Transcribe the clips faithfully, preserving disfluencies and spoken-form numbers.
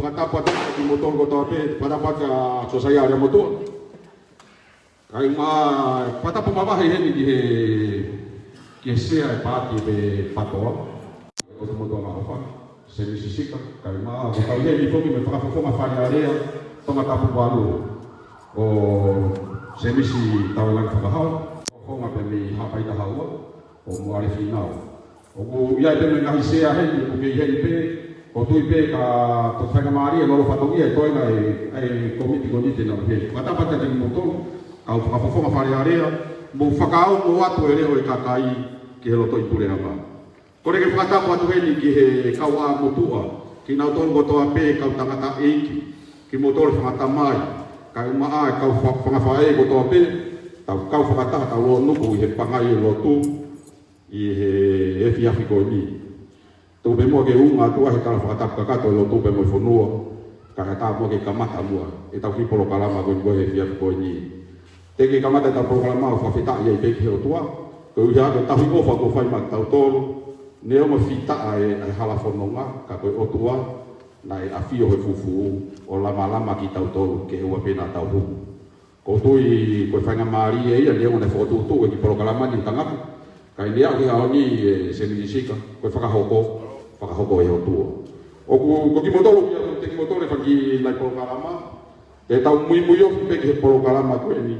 Fakatapu atu kia kimoutolu kotoa pē, fakatapu atu kia Sosaia ʻo Leamotuʻa. Kae ʻumaʻā, fakatapu mavahe heni ki he, ki he sea ʻo e paati pē PATOA. ʻOtu Motu ʻAmaʻofa, Semisi Sika, kae ʻumaʻā, ʻoku tau ʻi heni foki mo e fakafofonga Fale Alea, Tongatapu valu, ʻo Semisi Tauelangi Fakahau, fofonga pē mei Haʻapai Tahaua, ʻo Moale Fīnau. ʻOku ʻi ai pē mo e ngaahi sea heni, ʻoku kei heni pē, ʻoku ou tui pē ka toki faingamālie e lolo fatongia e toenga e, e kōmiti ko eni te nau heni. Fakatapu atu kia kimoutolu, kau fakafofonga Fale Alea, mou fakaongo atu e leʻo ʻo e kakai ki he lotoʻi puleʻanga. Kole ke fakatapu atu heni ki he kau ʻā motuʻa, kinautolu kotoa pē kau tangataʻeiki, kimoutolu fanga tamai, kae ʻumaʻā e kau fa-, fanga faʻē kotoa pē, tau kau fakataha, tau lōnuku ʻi he pangai ʻo e lotu, ʻi he efiafi ko eni. Tuku pē muʻa ke u hūfanga atu ai he tala fakatapu kakato ʻo e lotu pea mo e fonua, kae ʻatā muʻa ke kamata muʻa ʻetau kiʻi polokalama ko eni ko e efiafi ko eni. Teʻeki ke kamata ʻetau polokalama ʻo fakafetaʻi ai pē ki he ʻOtua, koeʻuhi ko e tauhi ʻofa kuo fai maʻa kitautolu, neongo e fitaʻa ʻa e, ʻa e hala fononga, ka ko e ʻOtua naʻe ʻafio he fufū ʻo lamalama kitautolu ke ʻoua pē naʻa tau huhu. ʻOku ou tui ko e faingamālie ia, neongo naʻe fokotuʻutuʻu e kiʻi polokalama ni ʻe he tangata, kae ʻi he ʻaho ni, ʻe Semisi Sika, ko e fakahoko, fakahoko ʻe he ʻOtua. ʻOku, ko kimoutolu ia, ko kimoutolu e fanga kiʻi laʻi polokalama, te tau muimui ofi pē ki he polokalama ko eni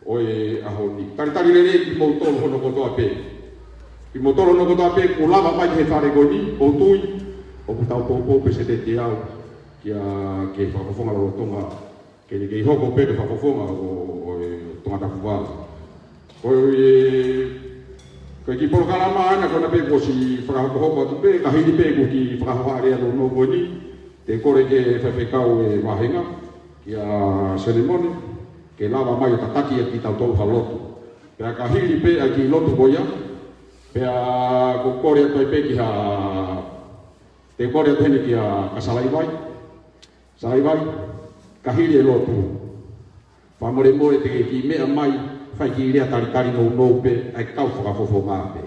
ʻo e ʻaho ni. Talitali lelei kimoutolu hono kotoa pē. Kimoutolu hono kotoa pē kuo lava mai ki he fale ko eni, ʻoku ou tui, ʻoku tau poupou pē Setete au, kia, ki he fakafofonga lolotonga, ke ne kei hoko pē ko e fakafofonga ʻo, ʻo, ʻo Tongatapu valu. Ko e, ko e kiʻi polokalama ʻana ko ena pē kuo ʻosi fakahokohoko atu pē, ka hili pē ko e kiʻi fakahohaʻa lea nounou ko eni, te u kole ki he faifekau ʻo e vāhenga, kia Selemone, ke lava mai ʻo tataki ʻaki kitautolu ha lotu. Pea ka hili pē ʻa e kiʻi lotu ko ia, pea ʻoku ou kole atu ai pē ki ha, te u kole atu heni kia Kasalaivai. Sāivai, ka hili e lotu, fakamolemole te ke kiʻi meʻa mai, fai kiʻi lea talitali nounou pē, ʻa e kau fakafofonga pē.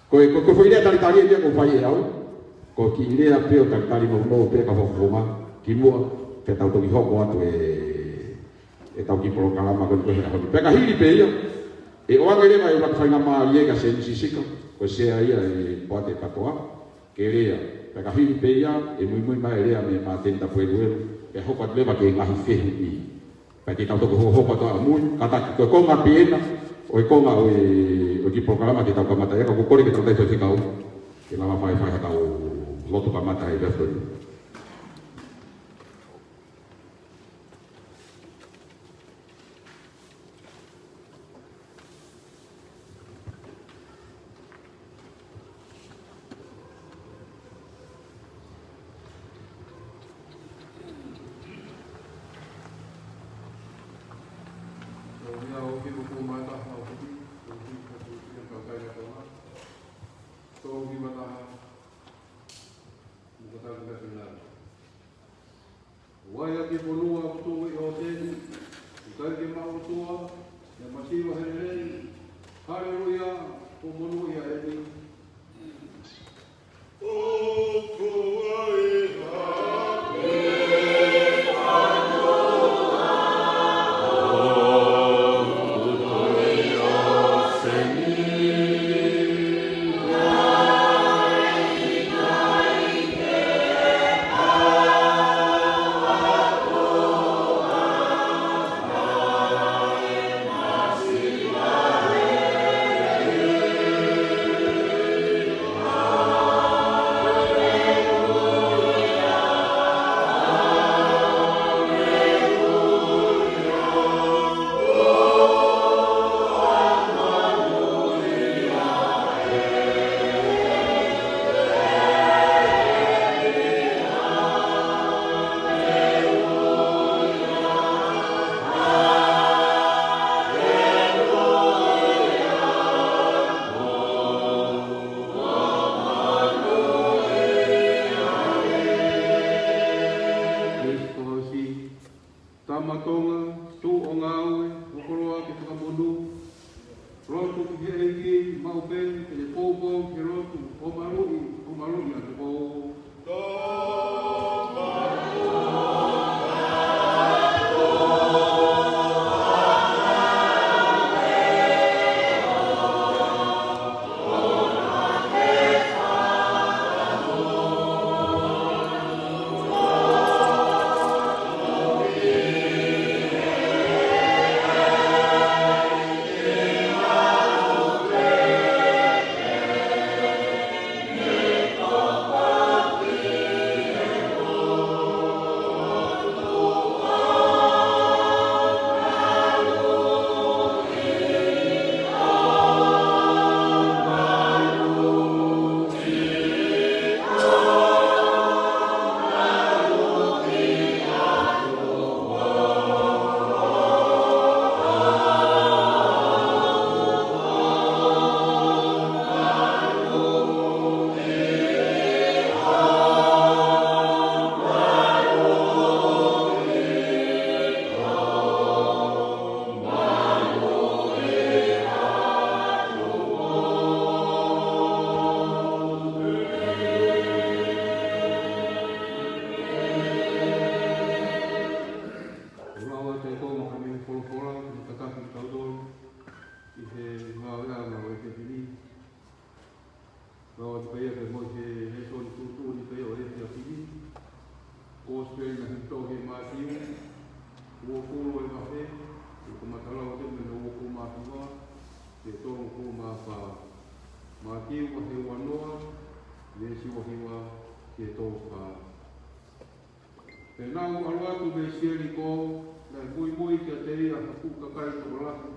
Ko e, ko, ko e foʻi lea talitali eni ia ʻoku fai ʻe au, ko e kiʻi lea pē ʻo talitali nounou pē kau fakafofonga, kimuʻa, pea tau toki hoko atu e, ʻetau kiʻi polokalama ko eni ko e he ʻaho ni. Pea ka hili pē ia, ʻe ʻoange leva e ʻuluaki faingamālie kia Semisi Sika, ko e sea ia e poate PATOA, ke lea. Pea ka hili pē ia, ʻe muimui mai e lea mei Māteni Tapueluelu, pea hoko atu leva ki he ngaahi fehuʻi. Pea te tau toki hokohoko atu ʻamui, kātaki ko e konga pē ena ʻo e konga ʻo e, ʻo e kiʻi polokalama te tau kamata ia, ka ʻoku ou kole ke tau tai faifekau, ke lava fai fai haʻatau lotu kamata he efiafi ni. Vakai ki he fonua ʻoku tuʻu ʻi ʻOteni, ʻikai ke maʻu ʻOtua, ʻe masiva he lelei. Haleluia, ko e monūʻia eni. Tama Tonga, tuʻu ʻo ngāue, ʻo koloa ke fakamonū. Lotu ki he ʻEiki, maʻu pē ke ne poupou ki he lotu, ʻo maluʻi, ʻo maluʻi ʻa e toko. uofulu ʻo e vahe, ʻi he kamata lau atu mei he uofulu mā hiva ki he tolungofulu mā fā. Mātiu vahe uanoa, veesi uofulu hiva ki he tolu fā. Pea naʻa nau ʻalu atu mei Selikō, naʻe muimui kiate ia ha fuʻu kakai tokolahi,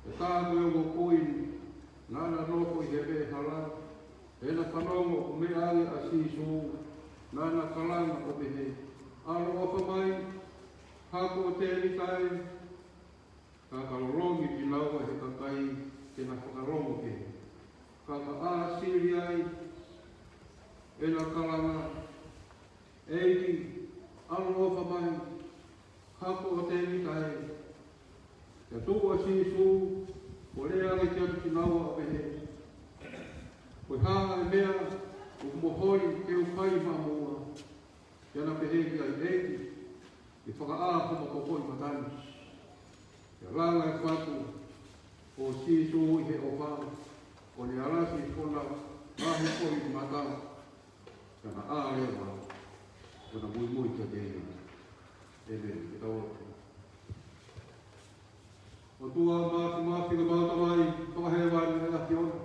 ʻe taha ko e ongo kui ni, naʻa na nofo ʻi he veʻe hala. Pea naʻa na fanongo ʻoku meʻa ange ʻa Sīsū, naʻa na kalanga ʻo pehē, ʻAloʻofa mai, hako ʻo Tēvita ē. Ka ka lolomi kinaua ʻe he kakai ke na fakalongo kehe. Ka ka ʻāsili ai ʻena kalanga, ʻEiki, ʻaloʻofa mai, hako ʻo Tēvita ē. Pea tuʻu ʻa Sīsū, ʻo lea ange kiate kinaua ʻo pehē, Ko e hā ʻa e meʻa ʻoku mo holi ke u fai maʻamoua? Pea na pehē ki ai, ʻEiki, ke fakaʻā hono kokoʻi mata ni. Pea langa e fatu ʻo Sīsū ʻi he ʻofa, ʻo ne alasi hona ngaahi koʻi mata, pea na ʻā leva, ʻo na muimui kiate ia. ʻĒmeni. Ke tau lotu. ʻOtua Māfimafi, ko homau Tamai fakahēvani ʻa e ʻAfiona.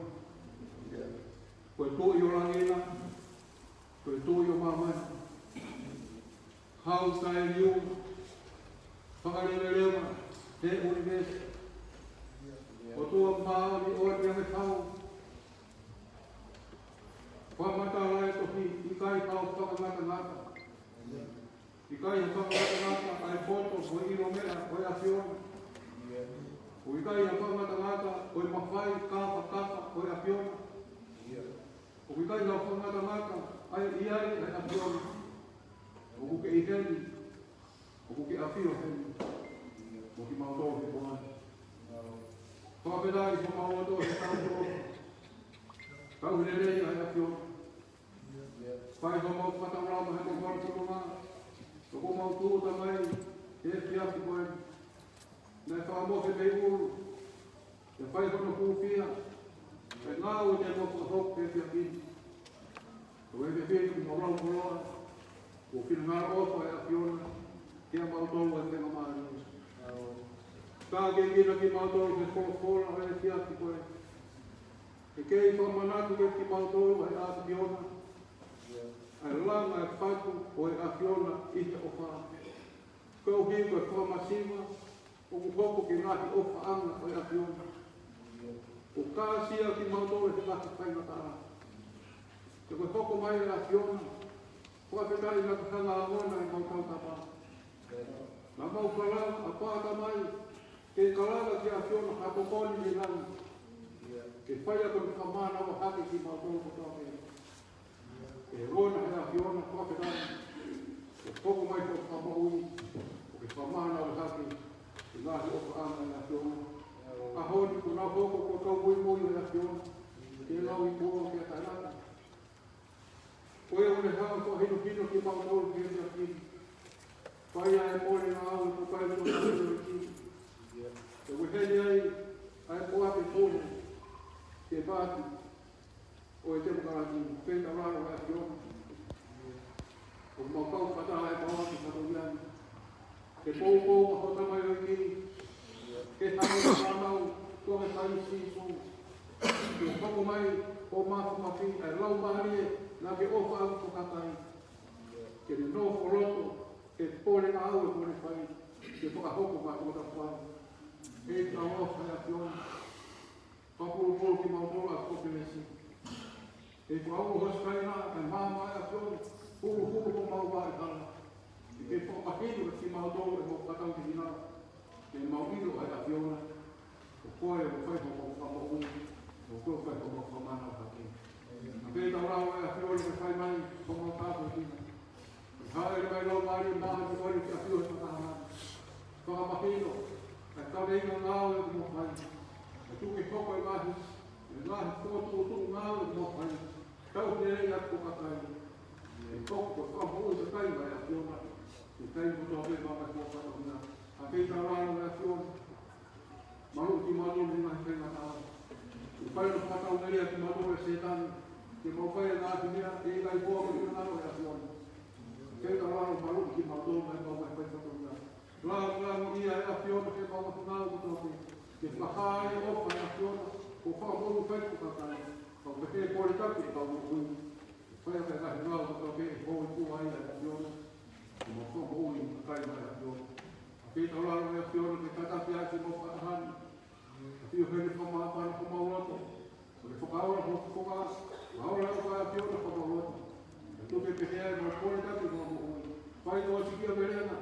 Ko e Tuʻi ʻo langi na, ko e Tuʻi ʻo māmani. Hau taʻeliu, fakaleveleva he ʻunivēsi. ʻOtua māʻoniʻoni ʻa e fau. Fakamatala e tohi, ʻikai ha fakangatangata. ʻIkai ha fakangatangata ʻa e poto mo e ʻilo meʻa ʻo e ʻAfiona. ʻOku ʻikai ha fakangatangata ʻo e mafai kapakapa ʻo e ʻAfiona. ʻOku ʻikai ha fakangatangata ʻa e ʻi ai ʻa e ʻAfiona. ʻOku ke ʻi heni, ʻoku ke ʻafio heni mo kimautolu he pō ni. Fakafetaʻi ko homau loto he tau tō. Tau lelei ʻa e ʻAfiona. Fai homau fakataulama he ko homau tō na. Ko homau tūʻuta mai he efiafi ko eni. Naʻe fakamohe mei ʻulu, ke fai hono hūfia, ke ngāue te mo fakahoko he efiafi ni. Ko e efiafi ni ko homau lau koloa, ko e finangalo ʻofa ʻa e ʻAfiona kimautolu ʻa e fengamālie. Ka ke kina kimautolu he folofola ʻo e efiafi ko eni. Ke kei fakamanatu kiate kimautolu ʻa e ʻAfiona, ʻa e langa e fatu ʻo e ʻAfiona ʻi he ʻofa. Koeʻuhi ko e fakamasiva ʻoku hoko ki he ngaahi ʻofaʻanga ʻo e ʻAfiona. ʻOku kāsia kimautolu he ngaahi faingataʻa. He ko e hoko mai ʻa e ʻAfiona, fakafetaʻi naʻa ke hanga ʻo ongona ʻemau tautapa. Naʻa mau kalanga, ʻApā Tamai, ke kalanga ki he ʻAfiona ha tokoni mei langi. Ke fai ʻaki hono fakamānava hake kimautolu kotoa pē. Ke ongona ʻe he ʻAfiona, fakafetaʻi. Ke hoko mai hoʻo fakamoʻui, ʻo ke fakamānava hake ʻa e ngaahi ʻofaʻanga ʻa e ʻAfiona. ʻAho ni kuo nau hoko ko e kau muimui ʻo e ʻAfiona. Ke lau ʻi muʻa ke taʻengata. Ko ia ʻoku ne hanga ʻo fakahinohino kimautolu ki he efiafi ni. Fai ʻa e mole ngāue kuo fai ʻe he ʻEiki. Ke ʻuhinga ai ʻa e poate pule ki he paati ʻo e temokalati, pea tau lau ʻa e ʻAfiona. ʻOku mau kau fakataha ʻemau ʻapi fatongia ni. Ke poupou ʻa hoʻo tamaioʻeiki ni. Ke hanga ʻo fānau, ko e fai Sīsū. Ke hoko mai ʻo Māfimafi, ʻa e Laumālie naʻa ke ʻofa ʻaki ki ho kakai. Ke ne nofo loto, ke pole ʻa e ngāue kuo ne fai. Ke fakahoko mai ʻo tafua. ʻEiki ʻaloʻofa ʻa e ʻAfiona. Fakapulupulu kimautolu ʻa e konifelenisí. He kuo ʻosi kaina ʻa e maama ʻa e ʻAfiona, huluhulu homau vaʻe hala. Ke ke fakamahino kiate kimautolu ʻemau fakatauange, ke mau ʻilo ʻa e ʻAfiona. Ko koe ʻoku fai hoʻo fakamoʻui, ko koe ʻoku fai hoʻo fakamānava hake. Pea tau lau ʻa e ʻAfiona ke fai mai homau tāpuekina. Hāʻele mai Laumālie Māʻoniʻoni ke ʻafio he fakataha ni. Fakamahino ʻa e kaveinga ngāue ʻoku mo fai. Ke tuku ke hoko e ngaahi, e ngaahi fokotuʻutuʻu ngāue ʻoku mo fai. Tau lelei ʻa e kakai. Ke hoko ko e fakamoʻui kakai mai ʻa e ʻAfiona. Ke kai mo tō pē mai ko e fakamoʻui. Pea tau lau ʻa e ʻAfiona. Maluʻi kimautolu mei he ngaahi faingataʻa. ʻOku fai hono fakataungaʻi kimautolu ʻe Sētane, ke mau fai e ngaahi meʻa ʻe ʻikai koā ko e finangalo ʻo e ʻAfiona. Ke tau lau, maluʻi kimautolu mei he ngaahi faingataʻa. Lāngilangiʻia ʻa e ʻAfiona ʻi heʻemau ʻapi kotoa pē. Ke fakahā ʻa e ʻofa ʻa e ʻAfiona, ko e fakamoʻui ʻa e kakai. Pea ke pole taki ʻi heʻemau moʻui. Ke fai ʻa e ngaahi ngāue kotoa pē ʻi he houʻeiki ʻa e ʻAfiona. Ke mau fakamoʻui ʻa e kakai maʻa e ʻAfiona. ʻAfio ʻi taulalo ʻa e ʻAfiona ke kātaki ʻaki ʻemau fakataha ni. ʻAfio heni fakamāfana homau loto. Ko e fakaola ho fofonga, fakaola ʻa e ʻAfiona homau loto. Ke tuku ke pehē ʻa ʻemau pole taki ʻi heʻemau moʻui. Fai ʻo sikia velenga.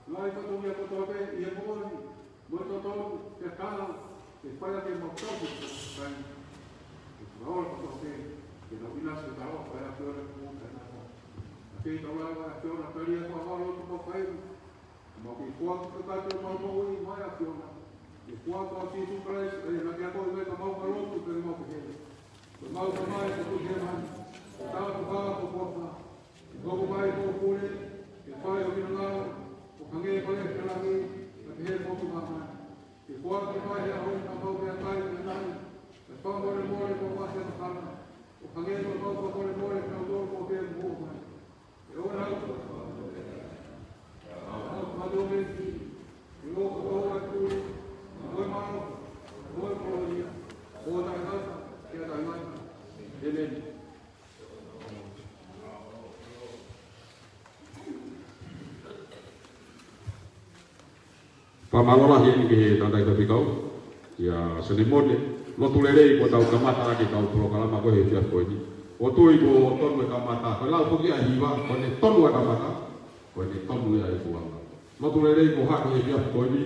Ngaahi fatongia kotoa pē ʻi he moʻoni mo e totonu, ke tau, ke fai ʻaki ʻemau tauhi ʻa e kakai. Ke fakaola kotoa pē ke nau ʻinasi ʻi he talofa ʻa e ʻAfiona ki he moʻui taʻengata. ʻAfio ʻi taulalo ʻa e ʻAfiona, tali ʻa e fakaola ʻoku mau fai ni. Mau kei foaki kakato ʻemau moʻui maʻa e ʻAfiona. Ke foaki ʻa Sīsū Kalaisi, ʻa ia naʻa ke akoʻi mai ka mau ka lotu pea mau pehē: Ko ʻemau Tamai ʻoku ʻi hēvani, ke tāpuhā ho huafa. Ke hoko mai hoʻo pule, ke fai ho finangalo, ʻo hangē ko ia ʻi he langi, kae pehē foki ʻi māmani. Ke foaki mai he ʻaho ni haʻamau meʻakai ʻanenai, kae fakamolemole mai ʻemau angahala, ʻo hangē ko ʻemau fakamolemole ʻa kinautolu ʻoku fie muʻa mai. ʻE ʻoua naʻa ʻoua ʻa e ʻOtua, ʻa e ʻOtua ʻo e ʻEiki, ʻe ʻoua ʻa e pule, mo e mālohi, mo e kolōlia, ʻo taʻengata pea taʻengata. ʻĒmeni. Fakamālō lahi eni ki he tangataʻeiki faifekau ʻi he senimone. Lotu lelei kuo tau kamata ʻaki ʻetau polokalama ko ē he efiafi ko eni. ʻOku ou tui kuo tonu e kamata, ko e lau foki ʻa e hiva, ko ʻene tonu ʻa e kamata, ko ʻene tonu ia ʻa e tuʻunga. Lotu lelei kuo haʻu he efiafi ko eni,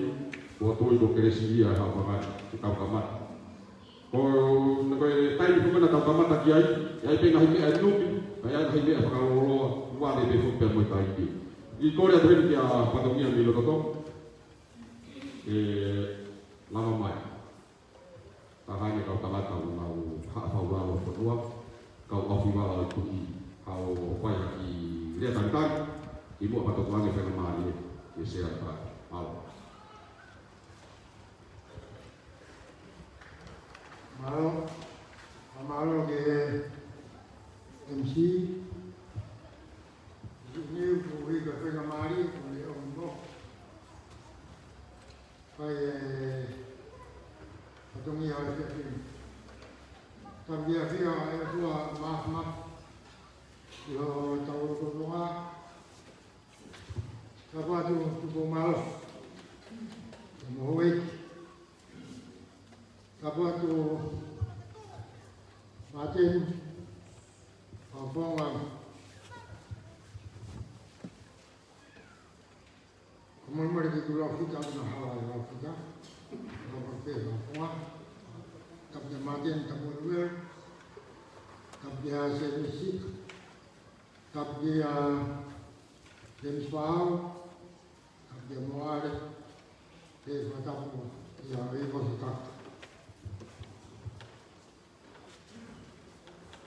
ʻoku ou tui kuo kelesi ia ʻa e haʻofanga ni ke tau kamata. Ko, ko e taimi ko ē naʻa tau kamata ki ai, ʻe ʻi ai pē ngaahi meʻa ʻe nuki, ʻe ʻi ai ngaahi meʻa fakalōloa, vale pē foki pea mo e taimi. ʻI kole atu heni kia Fatongia mei loto Tonga, ʻe lava mai. Taha eni e kau tangata ʻoku nau haʻa fau lalo fonua, kau ʻaofi vala ʻo e Tuʻi, haʻu ʻo fai ha kiʻi lea talitali, kimuʻa pea toki ʻoange e faingamālie ki he sea. Mālō. Mālō, mālō ki he M C. Ni ʻoku ʻi ai e faingamālie ko eni ʻo mo fai e fatongia ʻo e efiafi ni. Tapu ki he ʻAfiona ʻa e ʻOtua Māfimafi ʻi hotau lotolotonga. Tapu atu Tupou Mālohi, mo houʻeiki. Tapu atu Māteni, Fakafofonga. Ko e molemole ke u lau fika, ʻa ʻeku hala e lau fika. Lau fika pē, Fakafofonga. Tapu kia Māteni Tapueluelu. Tapu kia Sēmisi Sika. Tapu kia James Fau, tapu kia Moale, pea fakatapu kia Revo Sitaka.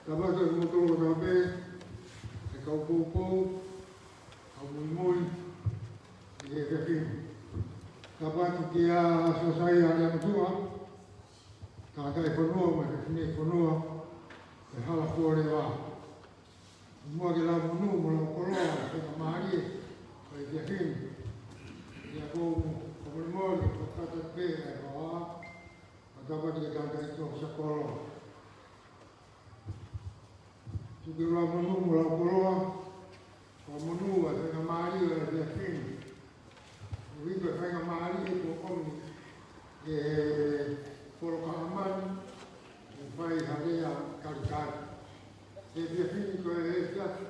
Tapu atu kimoutolu kotoa pē, e kau poupou, kau muimui ʻi he efiafi ni. Tapu atu kia Siosaia Leamotuʻa, tangataʻi fonua mo e fefine fonua ʻo e Hala Fuoleva. Muʻa ke lau monū mo lau koloa e faingamālie ʻo e efiafi ni, ʻoku ou fakamolemole, fakataha pē ʻa e koloa, ʻo tapu atu ki he tangataʻeiki ʻo e ʻOfisa Koloa. Tuku ke u lau monū mo lau koloa, fakamonū ʻa e faingamālie ʻo e efiafi ni. ʻOku ʻi ai e faingamālie kuo ʻomi ʻe he polokalama ni ke fai ha lea talitali. He efiafi ni ko e efiafi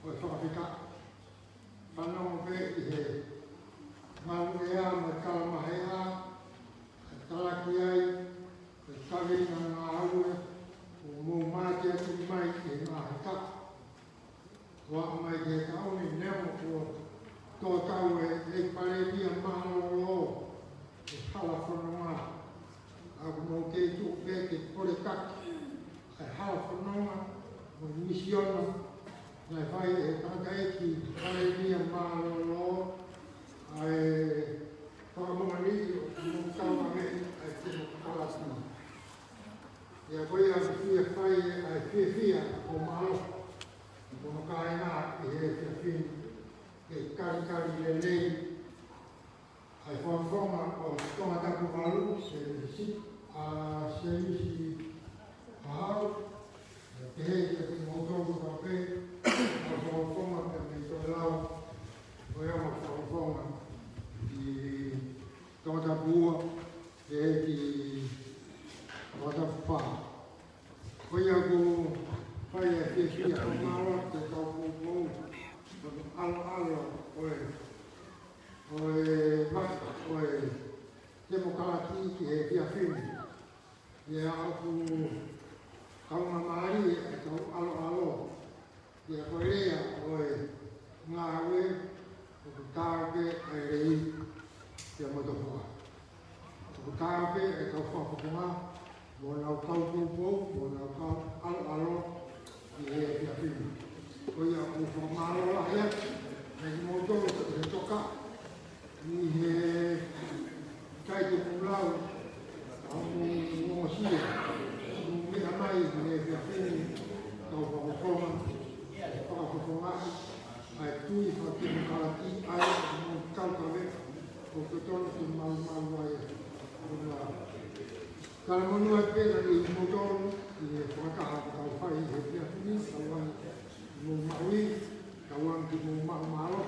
ʻo e fakafetaʻi. Fanongo pē ʻi he ngaluʻea mo e talamaheʻa, ʻe talaki ai e kaveinga ngāue kuo mou mateaki mai ʻi he ngaahi taʻu. Ua mai ke taʻu ni, neongo kuo tō tau e ʻEiki Palēmia mālōlō e hala fononga, ʻa ia ʻoku mou kei tuʻu pē ke pole taki ʻa e hala fononga mo e misiona naʻe fai ʻe he tangataʻeiki Palēmia mālōlō, ʻa e fakamoʻoni ʻoku mou taukaveʻi ʻa e temokalati. ʻA ia ko ia ʻoku fie fai ʻa e fiefia ʻo mālō mo hono kāinga ʻi he efiafi ni, ke talitali lelei Semisi, ʻa Semisi Fahau, ʻe pehē kiate kimoutolu kotoa pē, ʻa e fakafofonga pea mei Tokelau, ko e ongo fakafofonga ʻi Tongatapu ua, ʻi he ʻEiki Tongatapu fā. Ko ia ʻoku fai e fiefia ʻo mālō atu e kau poupou, ʻo ʻaloʻalo ʻo e, ʻo e ma-, ʻo e temokalati ki he efiafi ni. ʻA ia ʻoku kaungāmālie ʻetau ʻaloʻalo. ʻA ia ko e lea ʻo e ngāue ʻoku taau pē ʻa e lelei pea mo e tokoua. ʻOku taau pē ʻa e kau fakafofonga mo ʻenau kau poupou, mo ʻenau kau ʻaloʻalo ʻi he efiafi ni. Ko ia ʻoku ou fakamālō lahi atu kiate kimoutolu ʻi he toka ʻi he kai te kumlau, ʻa hoʻomou ongosia, hoʻomou meʻa mai ʻi he efiafi ni, kau fakafofonga, fakafofonga ʻa e tui fakatemokalati ʻa ia ʻoku mou taukave, ʻoku totonu ke maumau ai ʻa e fonua. Talamonū ai pē kiate kimoutolu ʻi he fakataha ʻoku tau fai ʻi he efiafi ni, tau ʻoange ki hoʻomou maʻu, tau ʻoange ki hoʻomou maʻu mālohi,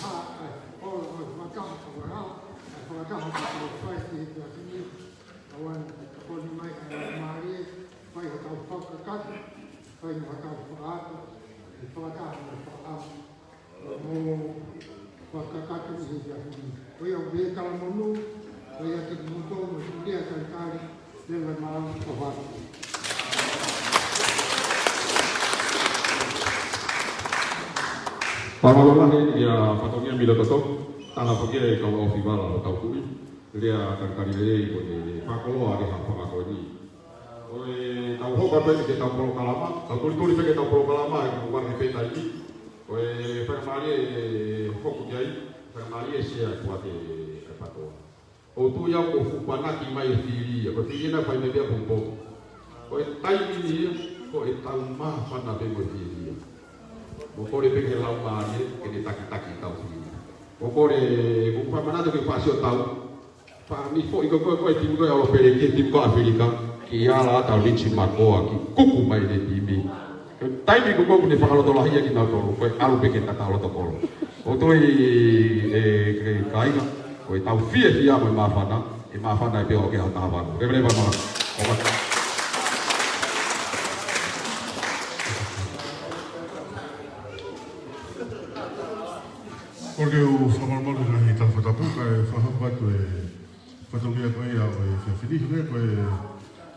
ha, ʻa e ola ʻo e fakataha, ʻa e fakataha ʻoku tau fai ʻi he efiafi ni, tau ʻoange ke tokoni mai ʻa e Laumālie, fai hotau fakakakato, fai mo hotau fakaʻato, ʻi he fakataha mo e fakaʻamu. Mo fakakakato ʻi he efiafi ni. Ko ia ʻoku ou talamonū, ko ia kiate kimoutolu mo e lea talitali, lea mālō ʻo fai. Fakamālō lahi ʻia Fatongia Milototo, tala foki e kau ʻosi vala ʻo tau kui, lea talitali lelei ko e fakakoloa ʻa e hā fanga ko eni. Ko e tau hoko atu eni ki heʻetau polokalama, tau tulituli pē ki heʻetau polokalama, ʻe kuku ane pē taimi. Ko e faingamālie ʻe hoko ki ai, faingamālie ʻe sea ʻe kuate ʻe patoa. ʻOku ou tui au ko e fuʻu panaki mai e fili ia, ko e fili ena fai mai pē ʻa e poupou. Ko e taimi ni ia, ko ʻetau māfana pē mo e fili ia. Mo kole pē ki he Laumālie, ke ne takitaki ʻetau fili. Mo kole, ko e fakamanatu ke fāsio tau, Fāmili foʻi ko ē, ko e timi ko ē ʻAlo Pele ki he timi ko ē ʻAfilika, ke ʻalu ʻa Tauliti Makoa ki kuku mai ne timi. Ko e taimi ko ē ʻoku ne fakalotolahi ai kinautolu, ko e ʻalu pē ke tata loto kolo. ʻOku ou tui ʻe, ʻe kāinga, ko ʻetau fiefia mo e māfana, ʻe māfana ai pē ʻo aʻu ki he taha valu. Leveleva mā. ʻOfa. ʻOku ou fakamalumalu he ngaahi tala fakatapu, kae fakahoko atu e fatongia ko ia ʻo e efiafi ni, ko e, ko e,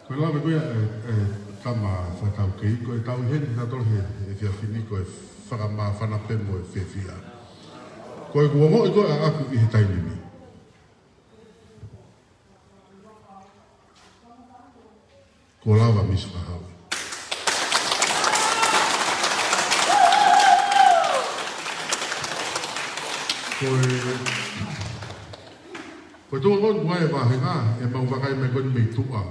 ko e lave ko ia ʻa e, ʻa e tama fakataukei, ko ʻetau ʻi heni kitautolu he, he efiafi ni, ko e fakamāfana pē mo e fiefia. Ko ʻeku ongoʻi ko ē ʻaʻaku ʻi he taimi ni, kuo lava Misi Fahau. Ko e, ko e tuʻunga ko ē ʻa e vāhenga, ʻemau vakai mai ko eni mei tuʻa.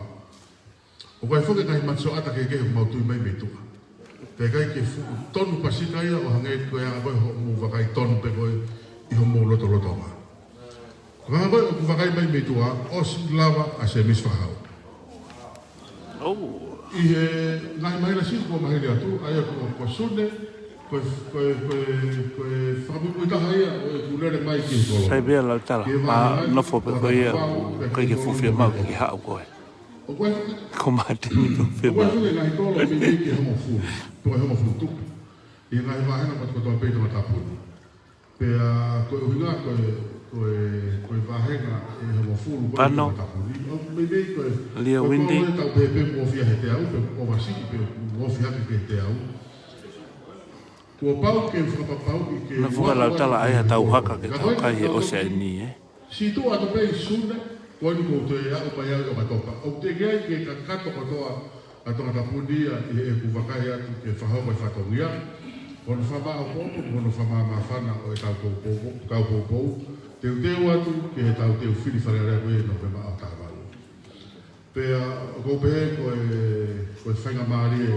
ʻOku ʻi ai foki e ngaahi matasioʻata kehekehe ʻoku mau tui mai mei tuʻa. Pea ʻikai ke fuʻu tonu pasika ia ʻo hangē ko e anga ko ē hoʻomou vakai tonu pē ko ē ʻi hoʻomou lotolotonga. Ko e anga ko ē ʻoku vakai mai mei tuʻa, ʻosi lava ʻa Semisi Fahau. ʻOu. ʻI he ngaahi māhina siʻi kuo maliu atu, ʻa ia ko, ko Sune, ko e, ko e, ko e, ko e fakamuimui taha ia ʻo ʻeku lele mai ki he kolo. Sai pē ia Lautala, ke ma vāhenga, nofo pē ko ia, ʻoku ʻikai ke fuʻu fiemaʻu ke ke haʻu koe. ʻOku ʻi ai, ko Māteni pē ʻoku ʻi ai fiemaʻu. Foki e ngaahi kolo meimei ki he hongofulu, pe ko e hongofulu tupu. ʻI he ngaahi vāhenga kotoa pē ʻi Tongatapu ni. Pea ko e ʻuhinga ko e, ko e, ko e vāhenga ʻe hongofulu ko ē ʻi Tongatapu ni. ʻOku meimei ko e, Lia ko e Windy. Kolo ʻe tau pehē pē ʻoku ofi ia he teau, pe ʻoku ʻosi pē ʻoku ofi hake ki he teau. Kuo pau ke fakapapauʻi ke Nofo ka Lautala ai ha tau haka ke tau kai he ʻosi ʻeni, ē. Siʻi tuʻu atu pē ʻi Sune, ko eni ʻoku ou toe aʻu mai au ʻi ʻOkatopa. ʻOku teʻeki ai ke kakato kotoa ʻa Tongatapu ni ia ʻi heʻeku vakai atu ke fakahoko e fatongia. Ko hono fakamāʻopoʻopo, ko hono fakamāmāfana ʻo ʻetau kau poupou, kau poupou. Teuteu atu ki heʻetau teu fili Fale Alea ko ia ʻi Nōvema ʻaho taha valu. Pea ʻoku ou pehē ko e, ko e faingamālie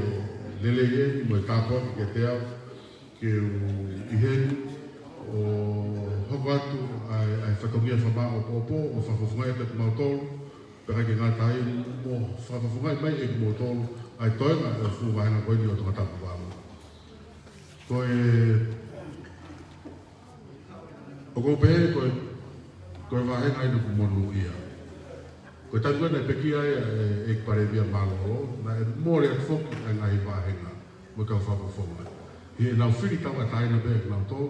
lelei ʻeni mo e tāpuaki kiate au ke u ʻi heni ʻo hoko atu ʻa e, ʻa e fatongia fakamāʻopoʻopo ʻo fakafofongaʻi atu kimautolu Pea ʻikai ke ngata ai, mou fakafofongaʻi mai ʻe kimoutolu ʻa e toenga ʻo e fuʻu vāhenga ko eni ʻo Tongatapu valu. Ko e, ʻoku ou pehē ko e, ko e vāhenga eni ʻoku monūʻia. Ko e taimi ko ē naʻe pekia ai ʻa e, ʻEiki Palēmia Mālōlō, naʻe mole atu foki ʻa e ngaahi vāhenga mo e kau fakafofonga. ʻI heʻenau fili tauʻatāina pē ʻe kinautolu,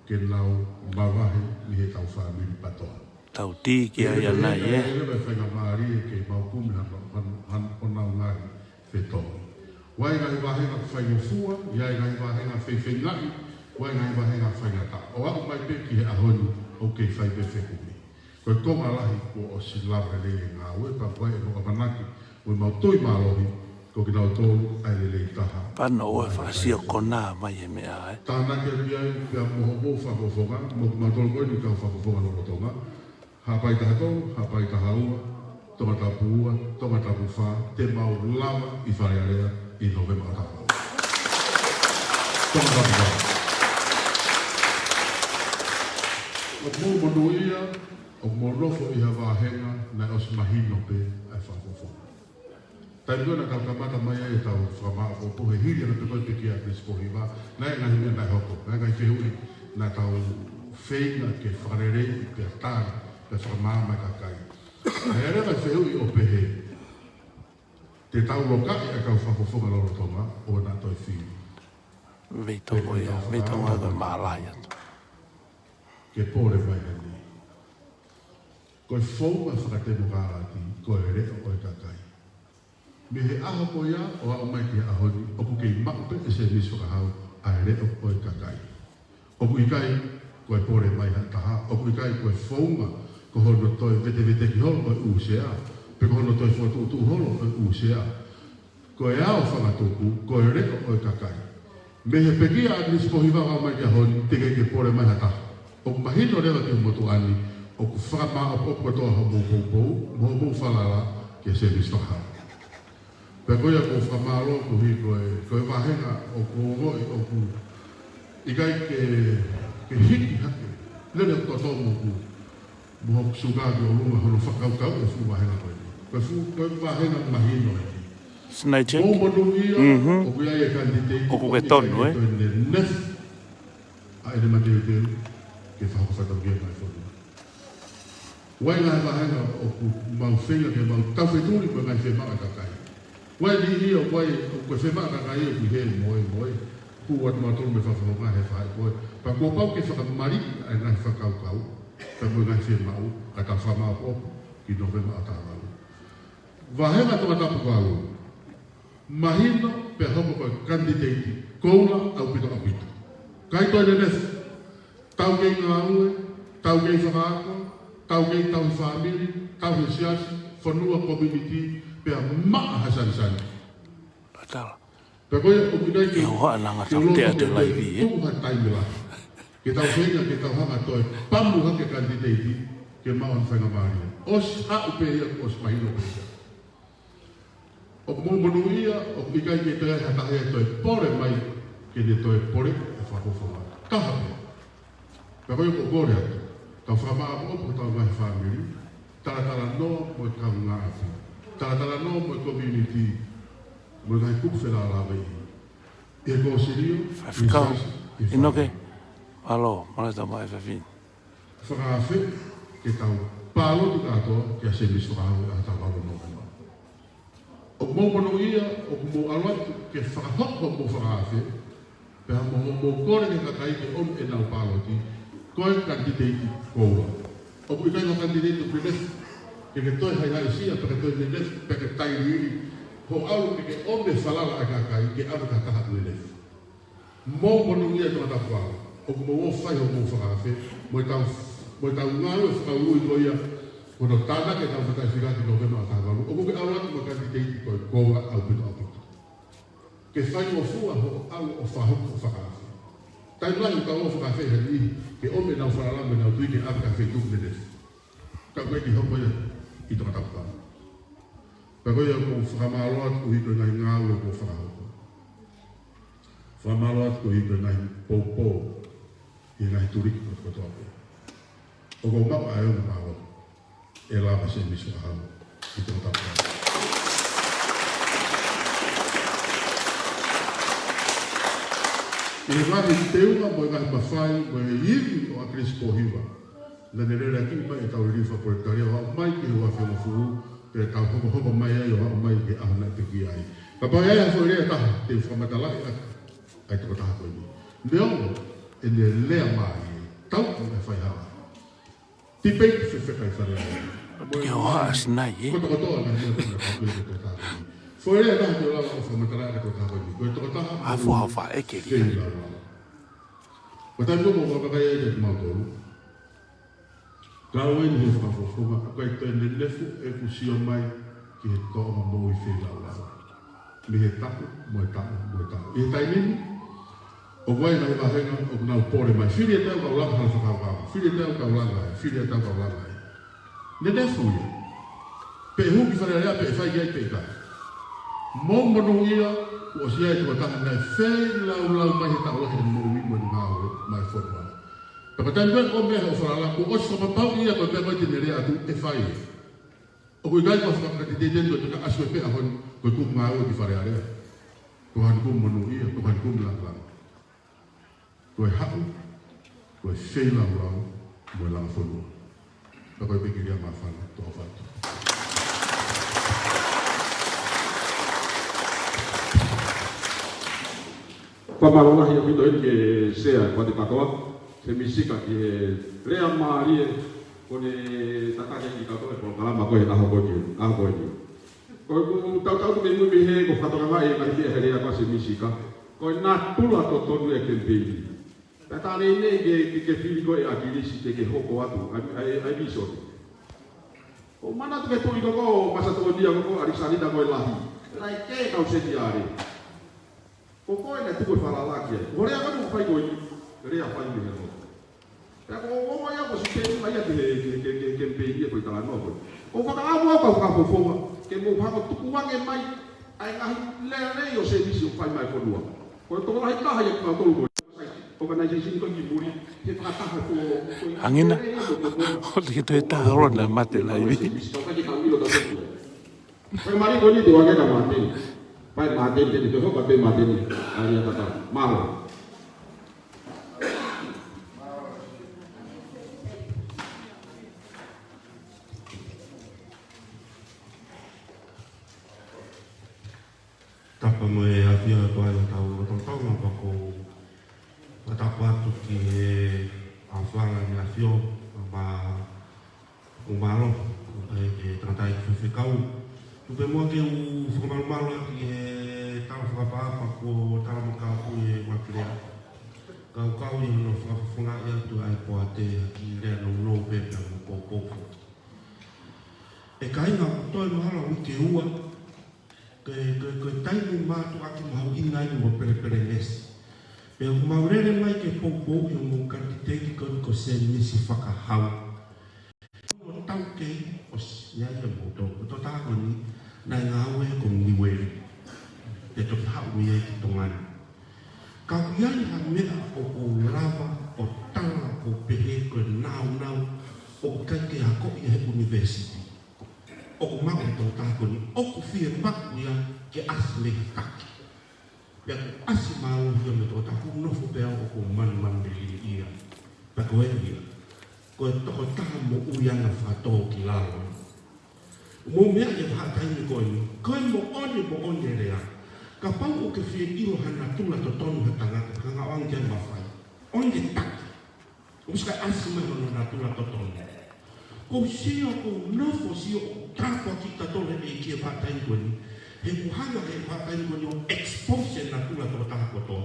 ke nau mavahe mei heʻetau fāmili PATOA. Tau tiki ai ʻanai, ē? Ē, ʻe lava e faingamālie ke mau kumi hano, hano, hano, honau ngaahi fetongi. ʻOku ʻi ai e ngaahi vāhenga faingofua, ʻi ai e ngaahi vāhenga feifeingaʻi, ʻoku ʻi ai e ngaahi vāhenga faingataʻa. ʻO aʻu mai pē ki he ʻaho ni, ʻoku kei fai pē fekumi. Ko e konga lahi kuo ʻosi lava lelei e ngāue, pea ʻoku ʻi ai ʻemau ʻamanaki, mo ʻemau tui mālohi, ko kinautolu ʻa e lelei taha. Pano ʻo e fakasio kona mai he meʻa, ē? Tānaki atu ai pea mo hoʻomou fakafofonga, mo kimautolu ko eni kau fakafofonga lolotonga. Haʻapai taha tolu, Haʻapai taha ua, Tongatapu ua, Tongatapu fā, te mau lava ʻi Fale Alea ʻi Nōvema ʻo taha valu. Tongatapu fā. ʻOku mou monūʻia, ʻoku mou nofo ʻi ha vāhenga naʻe ʻosi mahino pē ʻa e fakafofonga. Taimi ko ē naʻa tau kamata mai ai ʻetau fakamāʻopoʻopo, he hili ange pē ko e pekia ʻa e Pilinisipō Hiva, naʻe ngaahi meʻa naʻe hoko, naʻe ngaahi fehuʻi naʻa tau feinga ke fakaleleiʻi pea tali, pea fakamaama e kakai. Naʻe ʻi ai e fehuʻi ʻo pehē, te tau lokaʻi ʻa e kau fakafofonga lolotonga ʻo na toe fili? Veitoko ia, veitoko ia ko e mālahi atu. Ke pole mai heni. Ko e founga fakatemokalati, ko e leʻo ʻo e kakai. Mei he ʻaho ko ia ʻo aʻu mai ki he ʻaho ni, ʻoku kei maʻu pē ʻe Sēmisi Fakahau ʻa e leʻo ʻo e kakai. ʻOku ʻikai ko e pole mai ha taha, ʻoku ʻikai ko e founga ko hono toe veteveteki holo ʻo e ʻū sea, pe ko hono toe fokotuʻutuʻu holo ʻo e ʻū sea. Ko e ao fangatuku, ko e leʻo ʻo e kakai. Mei he pekia ʻa e Pilinisipō Hiva ʻo aʻu mai ki he ʻaho ni, teʻeki ke pole mai ha taha. ʻOku mahino leva ki he motuʻa ni, ʻoku fakamāʻopoʻopo kotoa hoʻomou poupou, mo hoʻomou falala kia Sēmisi Fakahau. Pea ko ia ʻoku ou fakamālō koeʻuhi ko e, ko e vāhenga ʻoku ou ongoʻi ʻoku ʻikai ke, ke hiki hake. Lele ʻoku tō moku mo hoku suka ki ʻolunga hono fakakaukau e fuʻu vāhenga ko eni. Ko e fuʻu, ko e vāhenga mahino eni. Snack check. Mou monūʻia, mhm, ʻoku ʻi ai e kanititeiti ʻoku ke tonu, ē? Toe nenefu ʻa ʻene mateuteu ke fakahoko fatongia mai fonua. ʻOku ʻi ai e ngaahi vāhenga ʻoku mau feinga ke mau taufetuli mo e ngaahi fiemaʻu ʻa e kakai. ʻOku ʻi ai e niʻihi ia ʻoku ʻi ai, ʻoku fiemaʻu ʻa e kakai ʻoku ʻi he moemoe. Kuo ʻoatu mautolu mei he fakafofonga he faʻahi ko ē. Pea kuo pau ke fakamaliʻi ʻa e ngaahi fakakaukau, pea mo e ngaahi fiemaʻu, ka tau fakamāʻopoʻopo ki Nōvema ʻo taha valu. Vāhenga Tongatapu valu. Mahino pea hoko ko e kanititeiti koula ʻaupito ʻaupito. ʻIkai toe nenefu. Taukei ngāue, taukei fakaako, taukei tauhi fāmili, tauhi siasi, fonua, community, pea maʻa ha sanisani. Atala. Pea ko ia ʻoku ʻikai ke, ke hohaʻa nanga ke loto te atu ke laivi, ē? Tuku ha taimi lahi. Ke tau feinga, ke tau hanga toe pamu hake kanititeiti, ke maʻu ha faingamālie. ʻOsi haʻu pē ia, ʻosi mahino pē ia. ʻOku mou monūʻia, ʻoku ʻikai ke toe ʻi ai ha taha ia ʻe toe pole mai, ke ne toe pole e fakafofonga. Taha pē. Pea ko ia ʻoku ou kole atu. Tau fakamāʻopoʻopo hotau ngaahi fāmili, talatalanoa mo e kaungāʻapi. Talatalanoa mo e community, mo e ngaahi kupu felālāveʻi. ʻI he kōsilio, faifekau, ʻi he siasi, ʻi he ʻInoke, fāmili. Alo, maleta mai fafin. Fakaafe, ke tau pāloti kātoa, kia Sēmisi Fakahau ʻi he ʻaho taha valu ʻo Nōvema. ʻOku mou monūʻia, ʻoku mou ʻalu atu ke fakahoko hoʻomou fakaafe, pea mo hoʻomou kole ki he kakai ke ʻomi ʻenau pāloti, ko e kanititeiti koula. ʻOku ʻikai ko e kanititeiti ʻoku nenefu, ke ke toe haʻihaʻisia, pe ke toe nenefu, pe ke tailiili, hoʻo ʻalu ke ke ʻomi e falala ʻa e kakai, ke ʻave ki ha taha ʻoku nenefu. Mou monūʻia Tongatapu valu, ʻoku mou ō ʻo fai hoʻomou fakaafe, mo ʻetau, mo ʻetau ngāue fakaului ko ia, ko hono tānaki ʻetau fakatāifika ki Nōvema ʻo taha valu, ʻoku ke ʻalu atu mo e kanititeiti ko e koula ʻaupito ʻaupito. Ke faingofua hoʻo ʻalu ʻo fakahoko hoʻo fakaafe. Taimi lahi ʻoku tau ō ʻo fakaafe ha niʻihi, ke ʻomi ʻenau falala mo ʻenau tui ke ʻave ki ha feituʻu ʻoku nenefu. Ka ʻoku ʻikai ke hoko ia ʻi Tongatapu valu. Pea ko ia ʻoku ou fakamālō atu koeʻuhi ko e ngaahi ngāue kuo fakahoko. Fakamālō atu koeʻuhi ko e ngaahi poupou ʻi he ngaahi tuliki kotoa pē. ʻOku ou maʻu ʻa e ongo mālō ʻe lava Sēmisi Fakahau ʻI he ngaahi teunga mo e ngaahi mafai mo e ivi ʻo ʻAkilisi Pōhiva, naʻa ne lele ʻaki mai ʻetau liliu fakapolitikalia ʻo aʻu mai ki he uafenga fuhu, pea tau hokohoko mai ai ʻo aʻu mai ki he ʻaho naʻe pekia ai. Kapau ʻe ʻi ai ha foʻi lea ʻe taha te u fakamatalaʻi ʻaki ʻa e tokotaha ko eni. Neongo ʻene lea mālie, tau ki he faihala. Tipeiti fefeka ʻi Fale Alea. Ke o haʻa sinai, ē? Kotokotoa ngaahi meʻa ko ena ka ko e tokotaha ko eni. Foʻi lea ʻe taha te u lava ʻo fakamatalaʻi ʻaki e tokotaha ko eni. Ko e tokotaha ʻoku fua faʻa ʻeke lelei. Feilaulau. Ko e taimi ko ē ʻoku ou vakai ai kiate kimautolu, kau eni he fakafofonga, ʻoku ʻikai toe nenefu ʻeku sio mai ki he tōʻonga moʻui feilaulau mei he taʻu mo e taʻu mo e taʻu. ʻI he taimi ni, ʻoku ʻi ai e ngaahi vāhenga ʻoku nau pole mai. Fili ʻe taha ʻo kau langa hala fakakaukau. Fili ʻe taha ʻo kau langa ē. Fili ʻe taha ʻo kau langa ē. Nenefu ia. Pe ʻe hū ki Fale Alea, pe ʻe fai ki ai, pe ʻikai. Mou monūʻia, kuo ʻosi ʻi ai e tokotaha naʻe feilaulau mai he taʻu lahi ʻene moʻui mo ʻene ngāue maʻa e fonua. Pea ko e taimi ko ē ʻoku ʻomai ai hoʻo falala, kuo ʻosi fakapapauʻi ia ko e pea ko ē te ne lea atu ʻe fai ia. ʻOku ʻikai ko ha fakakandideti ko e teka asu e pea hon ko e kupu ngāue ki Fale Alea. Ko hani kupu monūʻia, ko hani kupu lāngilangi. Ko e haʻu, ko e feilaulau mo e langa fonua. Pea ko e pekia māfana, toʻa fatu. Fakamālō lahi ʻaupito eni ki he Sea Pate Kātoa, Semisi Sika, ki he lea mālie kuo ne tataki ʻaki kitautolu e polokalama ko e ʻaho ko eni, ʻaho ko eni. Ko ʻeku tautau atu mei mui mei he ko e fakatokangaʻi e ngaahi meʻa he lea ko ē ʻa Semisi Sika, ko e natula totonu e kemipeini. Pea tā nei nei ke, ke, ke fili ko ē ʻa ʻAkilisi ke, ke hoko atu ʻa e, ʻa e, ʻa e vīsone. ʻOku ou manatu ki he tuʻi ko ē ko Masatonia ko ē ko ʻAlekisānita ko e Lahi. Naʻe kē e kau seniale. Ko koe naʻe tuku e falala ki ai. Ko e lea ko ē ʻoku fai ko eni, lea fai mei he loto. Pea ko e ongo ia ko e siteni mai ia ki he, ki he, ki he, ki he kemipeini ia ko e talanoa ko ē. ʻOku ou fakaʻamu au kau fakafofonga ke mou hanga ʻo tukuange mai ʻa e ngaahi lea lelei ʻo Semisi ʻoku fai maʻa e fonua. Ko e tokolahi taha ia kimautolu ko e organization ko ē ki muli, he fakataha ko ē, ko e Hangē na. Lea ia ko e, ko e, ʻOku ke toe taha ora na mate laivi. Semisi, kau ka ke kau ʻilo tau tuku. Pea mali ko eni te u ʻai ke ka Māteni. Pea Māteni, te u hoko pē Māteni. ʻAi ia tata. Mālō. Tapu mo e ʻafio atu ai ʻa hotau lotolotonga pea ʻoku ou fakatapu atu ki he ʻAfanga ni ʻAfio, ma ʻOku mālō, ʻa e, ʻe tangata ʻi he fefekau. Tuku pē muʻa ke u fakamalumalu atu ki he tala fakaʻapaʻapa kuo tala mai ʻe he kau ʻi he Uakilea. Kau kau ʻi hono fakafofongaʻi atu ʻa e poate ʻaki e lea nounou pē pea mo e poupou. ʻE kāinga, ʻoku toe mahalo uike ua, ko e, ko e, ko e taimi mātuʻaki mahuʻinga eni mo e pelepelengesi. Pea ʻoku mau lele mai ke poupouʻi homou kanititeiti ko eni ko Semisi Fakahau. Ko hono taukei ʻosi ia ia mo tō, ko e tokotaha ko eni naʻe ngāue ko Niueli. Pea toki haʻu ia ki Tonga ni. Ka ʻoku ʻi ai ha meʻa ʻoku ou lava ʻo tala ʻo pehē ko e nāunau ʻoku ʻikai ke akoʻi ia he ʻunivēsiti. ʻOku maʻu ʻe he tokotaha ko eni, ʻoku fiemaʻu ia ke ʻasi mei he taki. Pea ʻoku ʻasi mālohi ia mei he tokotaha kuo nofo pē ʻo ʻoku manumanu lelei ia. Pea ko eni ia. Ko e tokotaha moʻui ʻana fakatōkilalo. Mou meaʻi e vahaʻa taimi ko eni, ko e moʻoni, moʻoni e lea. Kapau ʻoku ke fie ʻilo ha natula totonu ha tangata, hanga ʻo ʻoange ki ai e mafai, ʻoange taki. ʻOku ʻosi ʻasi mai hono natula totonu. ʻOku ou sio, ʻoku ou nofo ʻo sio ʻoku tāpuakiʻi kitautolu ʻe he ʻEiki e vahaʻa taimi ko eni. He ʻoku hanga ʻe he vahaʻa taimi ko eni ʻo expose e natula tokotaha kotoa.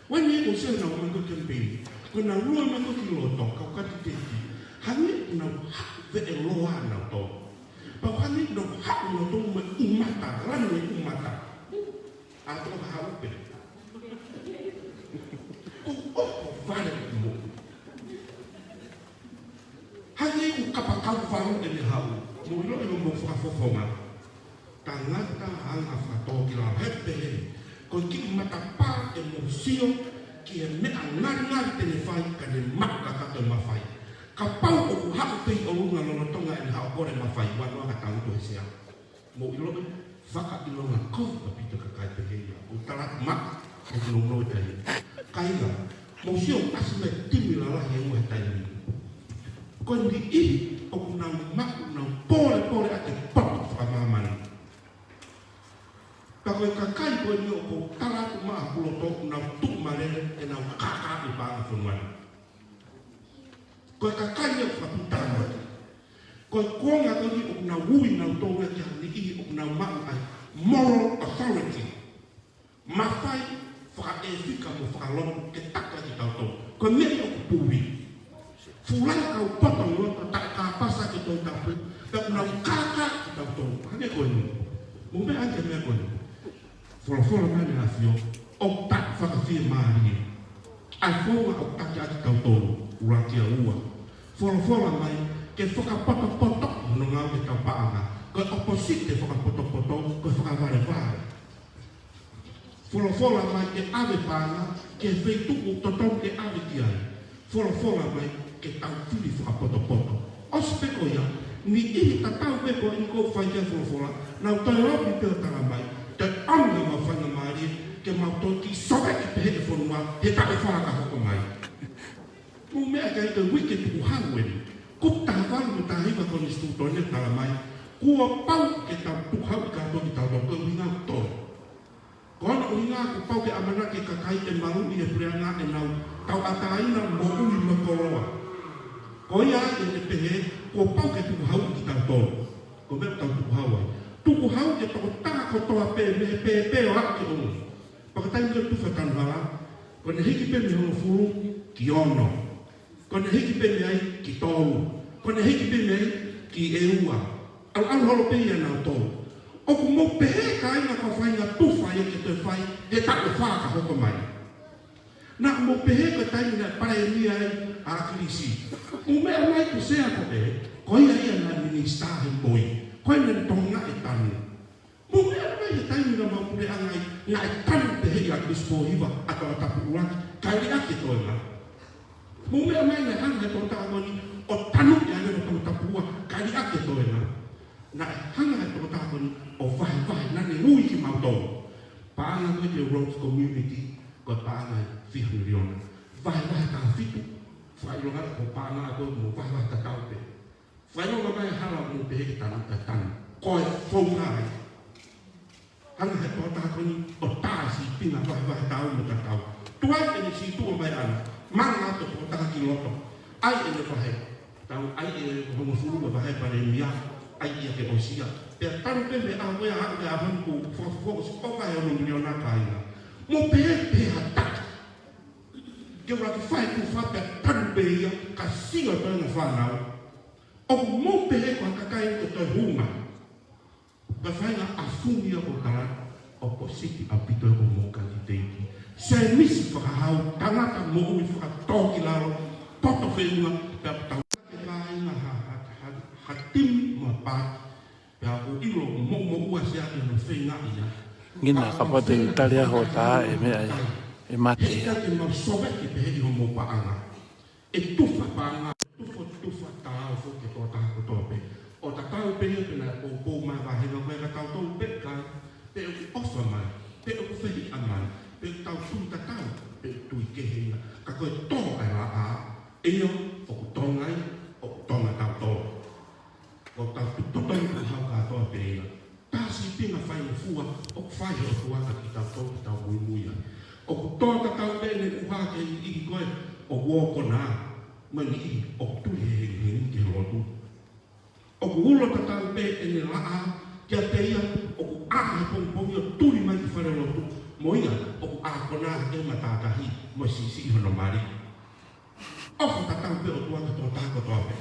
Ko eni ʻoku ou sio naʻa nau ō mai ko e kemipeini. Ko ʻenau ō mai ko ē ki loto, kau kanititeiti. Hangē ʻoku nau haʻu veʻe loa nautolu. Pea hangē ʻoku nau haʻu nautolu mo e ʻumata, lanu e ʻumata. ʻA e tokotaha ʻoku pehē. ʻOku ʻohovale mo. Hangē ʻoku kapakau falu ʻene haʻu. Mou ʻilo ʻi hoʻomou fakafofonga. Tangata anga fakatōkilalo he pehē. Ko e kiʻi matapā ʻe mou sio ki he meʻa ngalingali te ne fai ka ne maʻu kakato e mafai. Kapau ʻoku haʻu pē ʻi ʻolunga lolotonga ʻene haʻu ʻo kole mafai, ua noa ka tangutu he Sea. Mou ʻiloʻi, fakaʻilonga kovi ʻaupito e kakai pehē ia. ʻOku tala atu maʻa, ʻoku nounou e taimi. Kāinga, mou sio ʻasi mai e timi lalahi ʻe ua he taimi ni. Ko e niʻihi ʻoku nau maʻu, nau pōlepole ʻaki e poto fakamāmani. Ka ko e kakai ko eni ʻoku ou tala atu maʻa hoku loto ʻoku nau tuʻu malele ʻenau kākā ʻi he paʻanga fonua ni. Ko e kakai ia ʻoku fakaputama. Ko e konga ko eni ʻoku nau ui nautolu ia ki ha niʻihi ʻoku nau maʻu ai moral authority. Mafai fakaʻefika mo fakalotu ke taki kitautolu. Ko e meʻa ʻoku puli. Fuʻu lahi e kau poto loto taʻekapasa ki Tongatapu, pea ʻoku nau kākā kitautolu. Hangē ko eni. Mou meʻa ange ki he meʻa ko eni. Folofola mai ʻe he ʻAfio, ʻoku taʻefakafiemālie. ʻA e founga ʻoku taki ʻaki kitautolu, ʻuluaki ʻa ua. Folofola mai ke fakapotopoto hono ngāue ʻetau paʻanga. Ko e opposite e fakapotopoto, ko e fakavalevale. Folofola mai ke ʻave paʻanga ki he feituʻu totonu ke ʻave ki ai. Folofola mai ke tau fili fakapotopoto. ʻOsi pē ko ia, niʻihi tatau pē ko eni ʻoku fai ki ai e folofola, nau toe omi pē ʻo tala mai, toe ʻomi ʻenau faingamālie ke mau toki soveki pehē ki he fonua he taʻu ʻe fā ka hoko mai. Mou meʻa ki ai, ko e uike tukuhau eni. Kupu taha valu mo e taha hiva Konisitūtone ʻoku tala mai, kuo pau ke tau tukuhau ʻi he kātoa kitautolu, ko e ʻuhinga ʻoku tolu. Ko hono ʻuhinga kuo pau ke ʻamanaki e kakai ʻe maluʻi e puleʻanga ʻenau tauʻatāina, moʻui mo e koloa. Ko ia ai ʻene pehē, kuo pau ke tukuhau kitautolu. Ko e meʻa ʻoku tau tukuhau ai. Tukuhau e tokotaha kotoa pē mei he pēpē ʻo aʻu ki ʻolunga. Pea ko e taimi ko ē ʻoku tufa e tanu hala, ko ʻene hiki pē mei he hongofulu ki ono. Ko ʻene hiki pē mei ai ki tolu. Ko ʻene hiki pē mei ai ki ʻe ua. ʻAlu, ʻalu holo pē ia nautolu. ʻOku mou pehē kāinga ko e faʻahinga tufa ia ke toe fai he taʻu ʻe fā ka hoko mai. Naʻa mou pehē ko e taimi naʻe palēmia ai ʻa ʻAkilisi. Mou meʻa mai, ko Sea ko ē, ko ia ia naʻe minisitā he MOI. Ko ia naʻe tokangaʻi e tanu. Mou meʻa mai he taimi naʻa mau puleʻanga ai, naʻe tanu pehē ʻe ʻAkilisi Pōhiva ʻa Tongatapu ʻUluaki, kae liʻaki e toenga. Mou meʻa mai naʻe hanga ʻe he tokotaha ko eni ʻo tanu ʻi ai ʻa Tongatapu Ua, kae liʻaki e toenga. Naʻe hanga ʻe he tokotaha ko eni ʻo vahevahe, naʻa ne ui kimautolu. Paʻanga ko ē ki he Rhodes Community, ko e paʻanga ʻe fiha miliona. Vahevahe taha fitu, fakaʻilonga ko e paʻanga ko ē mo vahevahe tatau pē. Fakaʻilonga mai e hala ʻoku mou pehē ke tanu, ka tanu. Ko e founga ia. Hanga ʻe he tokotaha ko eni ʻo tā e sīpinga vahevahe taau mo tatau. Tuai ʻene sītuʻa mai ʻana, manga atu e tokotaha ki loto. ʻAi ʻene vahe. Tau ʻai e hongofulu ʻo e vahe palēmia. ʻAi ia ke ʻosi ia. Pea tanu pē mei he ʻaho ko ia ʻo aʻu ki he ʻaho ni kuo fakafoki ʻosi ʻo vahe ono miliona, kāinga. Mou pehē, pehē ha taki. Ke ʻuluaki fai e tufa pea tanu pē ia, ka sio e toenga fānau. ʻOku mou pehē ko e kakai ʻoku toe hū mai. Ka faʻahinga ʻafuni ia ʻoku tala, opposite ʻaupito ia ko hoʻomou kanititeiti. Sēmisi Fakahau, tangata moʻui fakatōkilalo, poto feʻunga, pea tau ke kāinga ha, ha, ha, ha timi mo e paati, pea ʻoku ʻilo ʻoku moʻumoʻua Sea ʻi hono feinga ia. Ngina ka pate i tali a ho tā e meʻa ia, e mate ia. Heʻikai ke mau soveki pehē ʻi hoʻomou paʻanga. ʻE tufa paʻanga, tufa, tufa taau foki ki he tokotaha kotoa pē. ʻO tatau pē ia pe naʻe poupou mai e vāhenga ko ē kia tautolu pe ʻikai, pe ʻoku ʻofa mai, pe ʻoku fehiʻa mai, pe ʻoku tau tui tatau, pe ʻoku tui kehe ia. Ka ko e tō ʻa e laʻā, ʻio, ʻoku Tonga ia, ʻoku Tonga tautolu. ʻOku tau totonu ke hau kātoa pē ia. Tā sīpinga faingofua ʻoku fai ʻe he ʻOtua kia kitautolu ke tau muimui ai. ʻOku tō tatau pē ʻene ʻuha ki he niʻihi ko ē ʻoku ō konā, mo e niʻihi ʻoku tuli he hengihengi ki he lotu. ʻOku ulo tatau pē ʻene laʻā kiate ia ʻoku ʻā he pongipongi ʻo tuli mai ki falelotu, mo ia ʻoku ākonā he matātahi mo e siʻisiʻi hono mali. ʻOfa tatau pē ʻOtua ki he tokotaha kotoa pē.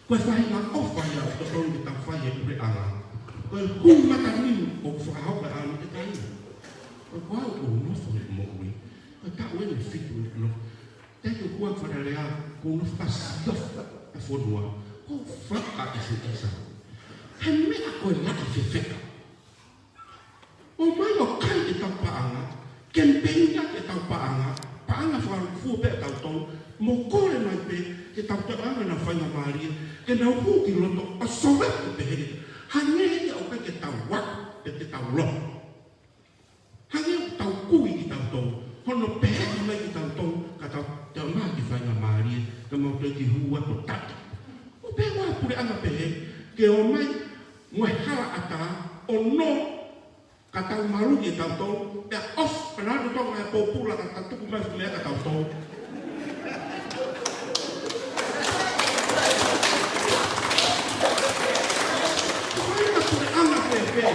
Ko e faʻahinga ʻofa ia ʻoku totonu ke tau fai he puleʻanga. Ko e hū mataniu ʻoku fakahoko e ʻaho ni, ʻe kāinga. Ko au ʻoku ou nofo he moʻui. Ko e taʻu eni ʻe fitu ʻeku nofo. Teke ʻoku ou fai e lea, ʻoku ou nofo fakasiofi e fonua. ʻOku ou fakaʻiseʻisa. He meʻa ko e laʻi fefeka. ʻOmai ʻo kai ʻetau paʻanga, kemipeini ʻaki ʻetau paʻanga, paʻanga fakalūkufua pē ʻatautolu, mo kole mai pē ke tau toʻo ange ʻenau faingamālie, ke nau hū ki loto ʻo soveki pehē. Hangē ia ʻo ʻikai ke tau ako, pe te tau loto. Hangē ʻoku tau kui kitautolu, hono pehē mai kitautolu, ka tau te ʻomai ki faingamālie, ka mau toe ki hū atu ʻo tata. ʻO pehē ʻa e puleʻanga pehē, ke ʻomai mo e hala ʻatā, ʻo nō, ka tau maluʻi ʻe tautolu, pea ʻosi, pea nau toka e pōpula ka tau tuku mai fu meʻa ka tautolu. Ko e ʻa puleʻanga pehē,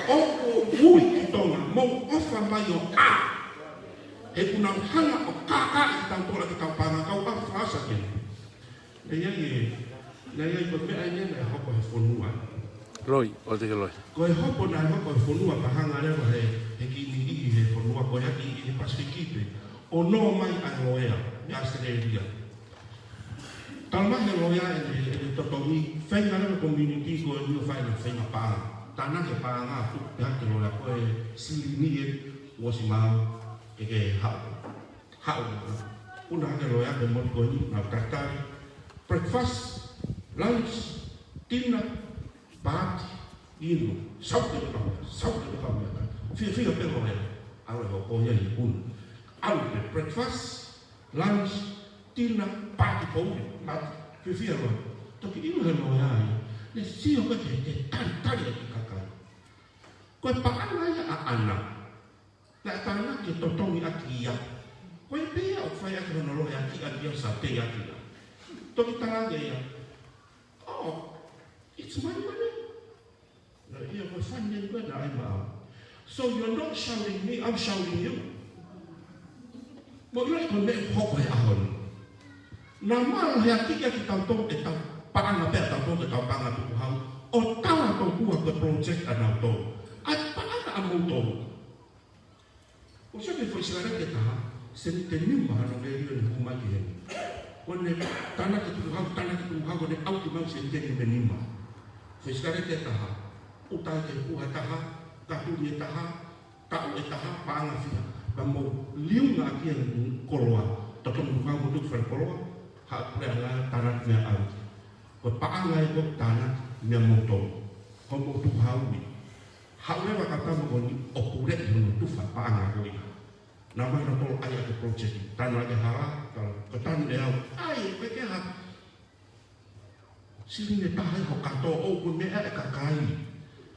ʻoku ui ki Tonga, mou ʻofa mai ʻo ʻā. He ʻoku nau hanga ʻo kākaaʻi kitautolu ʻaki ʻetau paʻanga, kau ʻa fasa ke. Naʻe ʻi ai e, naʻe ʻi ai ko e meʻa ʻeni naʻe hoko he fonua. Loi, ʻoua te ke loi. Ko e hopo naʻe hoko he fonua pea hanga leva he, he kiʻi niʻihi he fonua ko e ʻapi ʻi he Pasifiki pē. ʻO nō mai ʻa e loea, mei ʻAositelēlia. Talamai he loea ʻene, ʻene totongi, feinga leva community ko eni ʻo fai ʻena feinga paʻanga. Tānaki e paʻanga ʻo tuku pē hake loea ko e silini ʻe uosi mā ʻe ke haʻu. Haʻu, ʻuna hake loea ke moli ko eni, nau tatali. Breakfast, lunch, dinner, party, inu. Sau ke kau, sau ke kau meʻa. Fiefia pē loea. ʻAlu ʻo hoko ia ʻi ʻuna. ʻAlu pē breakfast, lunch, dinner, party pouli, party. Fiefia loea. Toki inu he loea ia. Ne sio ko e te, te talitali ʻa e kiʻi kakai. Ko e paʻanga ia ʻaʻana. Naʻe tānaki ke totongi ʻaki ia. Ko e pē ia ʻoku fai ʻaki hono loea ki ʻa ia sa pē ʻaki ia. Toki tala ange ia. Oh, it's my money. Naʻe ʻi ai ko e fani ʻeni ko ē naʻe ʻai maʻau. So you're not shouting me, I'm shouting you. Mou ʻiloʻi ko e meʻa ʻoku hoko he ʻaho ni. Naʻa mau loheakiʻi ʻaki tautolu ʻetau paʻanga pea tautolu ʻetau paʻanga tukuhau. ʻO tala tokua ko e project ʻanautolu. ʻA e paʻanga ʻamoutolu. ʻOsi ʻa e foʻi sikaleti ʻe taha, seniti ʻe nima hono lelei ʻene hū mai ki heni. Ko ʻene tānaki tukuhau, tānaki tukuhau, ko ʻene ʻauki mai seniti ʻe nima. Foʻi sikaleti ʻe taha, uta ke puha ʻe taha, katuni ʻe taha, taʻu ʻe taha, paʻanga fiha. Pea mou liunga ʻaki e koloa, totongi tukuhau mo tuku fale koloa, haʻu pule ala tānaki meʻa ʻauki. Ko e paʻanga ē ko e tānaki meia moutolu. Ko moutolu tukuhau ē. Haʻu leva ka tama ko eni ʻo puleʻi hono tufa paʻanga ko ia. Naʻa mau na tolo ai ʻa e project. Tanu ʻa e hala, tanu, ko tanu ʻe au. ʻAi, ko e ke ha. Silini ʻe taha ē ho kato ʻo ko e meʻa ʻa e kakai.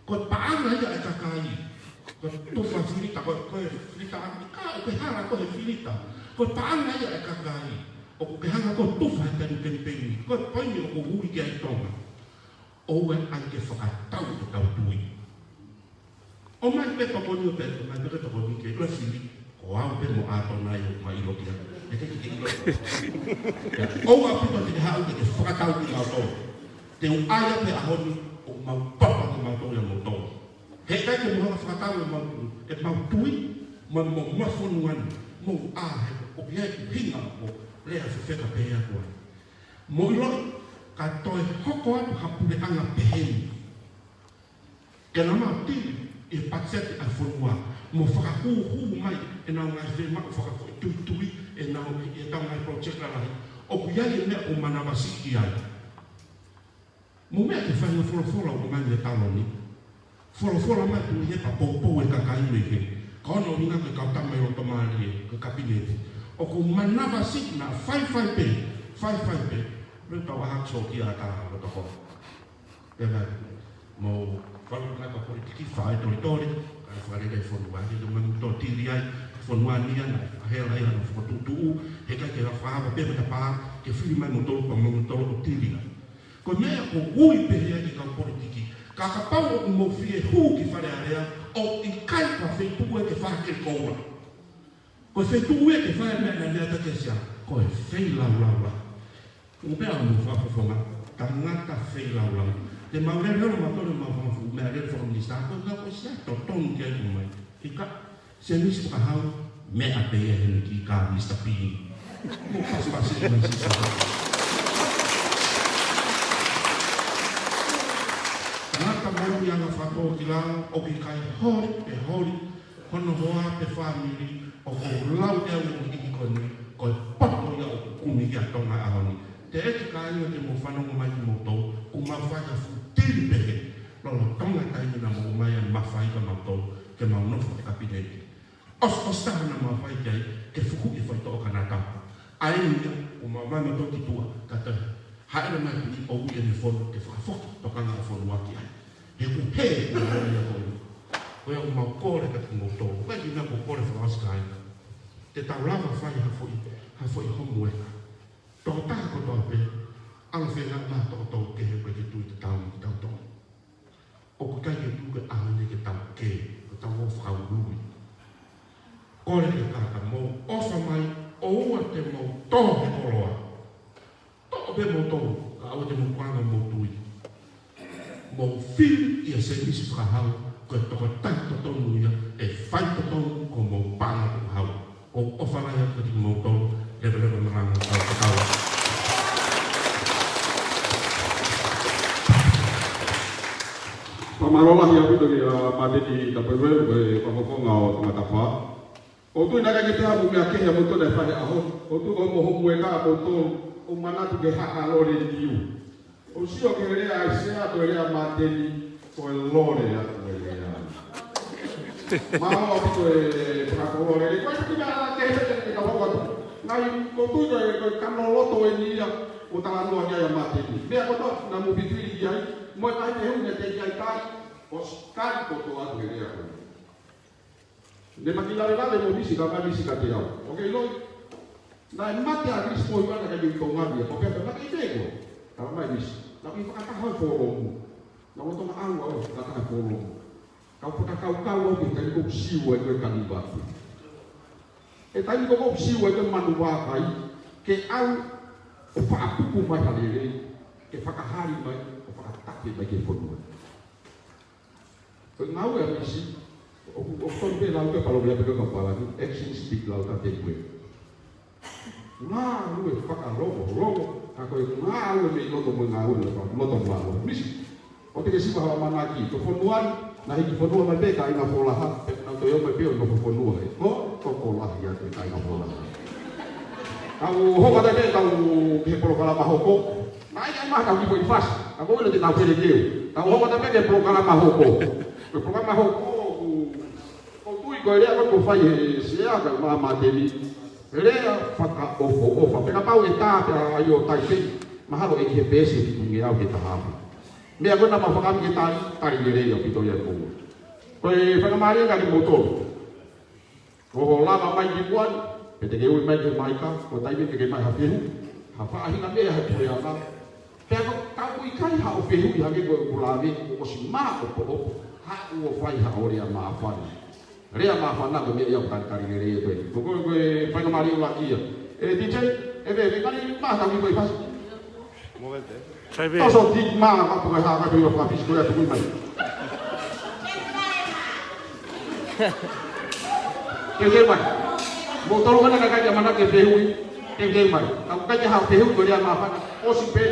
Ko e paʻanga ia ʻa e kakai. Ko e tufa filita, ko e, ko e filita ʻa e ka, ko e hala ko e filita. Ko e paʻanga ia ʻa e kakai. ʻOku ke hanga ko e tufa he taimi kemipeini. Ko e poini ʻoku ui ki ai Tonga. ʻOua ʻe ʻai ke fakatau ʻetau tui. ʻOmai pē tokoni ʻo pē, ʻomai pē ke tokoni ke ʻilo fili. Ko au pē mo ʻAtonai ʻoku mau ʻilo ki ai. ʻE te ke ʻilo. ʻOua ʻaupito te ke haʻu ke ke fakatau kimautolu. Te u ʻai pē ʻaho ni ʻoku mau papa kimautolu ʻia moutolu. He ʻikai ke mou hanga fakatau ʻemau tui, ʻemau tui, mo, mo, mo e fonua ni, mou ʻā he, ʻoku ʻi ai e ʻuhinga mo e lea fefeka pehē atu ai. Mou ʻiloʻi, ka toe hoko atu ha puleʻanga pehē ni. Ke na mau tili ʻi he patiseti ʻa e fonua, mo fakahūhū mai ʻenau ngaahi fiemaʻu fakafoʻituitui, ʻenau ʻi heʻetau ngaahi project lalahi. ʻOku ʻi ai e meʻa ʻoku manavasiʻi ai. Mo e meʻa ke fai ha folofola ʻoku ʻomai mei he taloni. Folofola mai tu ʻi he pea poupou e kakai mei he. Ka ʻoku ʻuhinga ko e kau tama ʻi loto mālie, ko e kapineti. ʻOku manavasiʻi naʻa faifai pē, faifai pē. Loi tau aha sōtia ʻa e loto ko. Pea mo e falu ka ka politiki faʻa e tolitoli, ka e fakalele e fonua, ke tau mami tō tili ai, fonua ni ana, ʻa e hela ia, ʻa e fokotuʻutuʻu, he ʻikai ke la fahava pē matapā, ke fili mai moutolu pea mo moutolu ʻo tili ai. Ko e meʻa ʻoku ui pehē ai ki he kau politiki, ka kapau ʻoku mou fie hū ki Fale Alea, ʻoku ʻikai ko ha feituʻu ē ke fakakele koula. Ko e feituʻu ē ke fai e meʻa naʻe meʻa taki asia, ko e feilaulau. Ko e meʻa ʻoku mou fakafofonga, tangata feilaulau. Te mau lele holo mautolu ʻemau fakafu, meʻa lele fakaminisitā, ko e kau ko e sia, totonu ke ʻomai. ʻIkai, Semisi Fakahau, meʻa pē ia heni ki kā Mister P. Mou pasipasi ki mai sisa. Tangata moʻui anga fakatōkilalo, ʻoku ʻikai holi, pe holi, hono hoa pe fāmili, ʻoku ou lau ʻe au ʻi he ʻaho ko eni, ko e poto ia ʻoku kumi ki ʻa Tonga ʻaho ni. Teʻeki ai ke mou fanongo mai kimoutolu, ʻoku mau fai ha fuʻu tili pehē. Lolotonga e taimi naʻa mau ʻomai ai e mafai kia mautolu ke mau nofo he kapineti. ʻOsi, ʻosi taha naʻa mau fai ki ai ke fukuʻi e faitoʻo kanatapa. ʻA ia, ʻoku mau ʻomai mautolu ki tuʻa, kae toe haʻele mai e Tuʻi ʻo ui ʻene fono ke fakafoki e tokanga ʻo e fonua ki ai. He ʻoku hē ʻa e meʻa ko ē. Ko ia ʻoku mau kole kiate kimoutolu. ʻOku ʻikai ke u kole fakaʻosi kāinga. Te tau lava fai ha foʻi, ha foʻi homueka. Tokotaha kotoa pē, ʻalu fenga ma tokotaha kehe, ʻoku ʻikai ke tui te tau ni te tau tau. ʻOku ʻikai ke tuku e ʻaho ni ke tau kē, ko ʻetau ō fakaului. Kole ke kātaki mou ʻofa mai, ʻoua te mou tō he koloa. Toʻo pē moutolu, ka ʻoua te mou kuanga mou tui. Mou fili ʻia Semisi Fakahau, ko e tokotaha totonu ia, ʻe fai totonu ko homou paʻanga ʻoku hau. ʻOku ou ʻofa lahi atu kiate kimoutolu, leveleva e malanga, tau, tau. Fakamālō lahi ʻaupito kia Māteni Tapueluelu, ko e fakafofonga ʻo Tongatapu. ʻOku ou tui naʻe ʻikai ke toe ʻi ai ha meʻa kehe ʻa moutolu naʻe fai he ʻaho ni. ʻOku ou tui ko hoʻomou homueka ʻa moutolu, ʻoku ou manatu ki he haʻa lole niu. ʻOku ou sio ki he lea ʻa e Sea, ko e lea ʻa Māteni, ko e lole atu e lea. Mālō ʻaupito e fakakoloa lelei. Ko e kiʻi meʻa lā kehe pē te u kau atu. Naʻe, ʻoku ou tui ko e, ko e kano loto eni ia ʻoku talanoa ki ai ʻa Māteni. Meʻa kotoa naʻa mou fifili ki ai, mo e ngaahi fehuʻi naʻe teʻeki ai tali, ʻosi tali kotoa atu he lea ko ē. Ne ma kiʻi lave lave mo Misi, ka mai Misi kiate au. ʻOku ke ʻiloʻi? Naʻe mate ʻa Lisi Mohiuana ka liu tonga via. Ko pea pea mate ʻi fē koe? Ka mai Misi. Naʻa ku ʻi he fakataha ʻo e folomu. Naʻa ku lolotonga ʻalu au ʻi he fakataha ʻo e folomu. Kau fakakaukau au ki he taimi ʻoku ou siu ai ko ē Kanivake. He taimi ʻoku ou siu ai ko ē Manuvakai. Ke ʻalu ʻo fakapupu mai ha lelei. Ke fakahali mai, ʻo fakatafe mai ki he fonua. Ko e ngāue ʻa Misi, ʻoku, ʻoku tonu pē lau ke palōmia pē ko e kau palani, action speak louder than words. Ngāue fakalongolongo, ka ko e ngāue mei loto mo e ngāue loto, loto mo e ngāue. Misi, ʻoua te ke siva ha ʻamanaki, ko e fonua ni, naʻe hiki fonua mai pē ʻe Kāinga Folaha, pea nau toe ō mai pē ʻo nofo fonua he. Ko, ko, ko lahi atu ʻe Kāinga Folaha. Kau hoko atu pē kau ki he polokalama hoko, Naʻe ʻikai ke maha tau kiʻi foʻi fasi, ka ko ʻene te tau pele keu. Tau hoko atu pē ki he polokalama hoko. Ko e polokalama hoko, ʻoku, ʻoku ou tui ko e lea ko ē kuo fai ʻe he Sea kae ʻumaʻā Māteni. Lea fakaʻofoʻofa. Pea kapau ʻe tā pē ʻa e ʻai ʻo tai pē, mahalo ʻe ʻi he peesi ʻe fitungeau ki he taha afe. Meʻa ko ē naʻa mau fakaʻamu ke tali, tali lelei ʻaupito ia ʻe koe. Ko e faingamālie ange kiate kimoutolu. Ko hoʻo lava mai ki muʻa ni, pe te ke ui mai ki he maika, ko e taimi te ke ʻomai ha fehuʻi, ha faʻahinga meʻa he puleʻanga. Pea ko e ʻikai haʻo fehuʻi hangē ko ʻeku lave, kuo ʻosi māʻopoʻopo, haʻu ʻo fai haʻo lea māfana. Lea māfana ko e meʻa ia ʻoku talitali lelei ʻe koe. Ko, ko, ko e faingamālie ʻuluaki ia. ʻE, D J, ʻe, ʻe, ʻe, kani mā tau ki fai fasi. Sai pē. Toso ki mā, ka ko e hā, ka ko e fakafisi ko ia tuku mai. Ke ke mai. Mo tolo kana ka kai mana ke fehuʻi. Ke ke mai. Ka kai ke ha fehuʻi ko lea māfana. ʻOsi pē,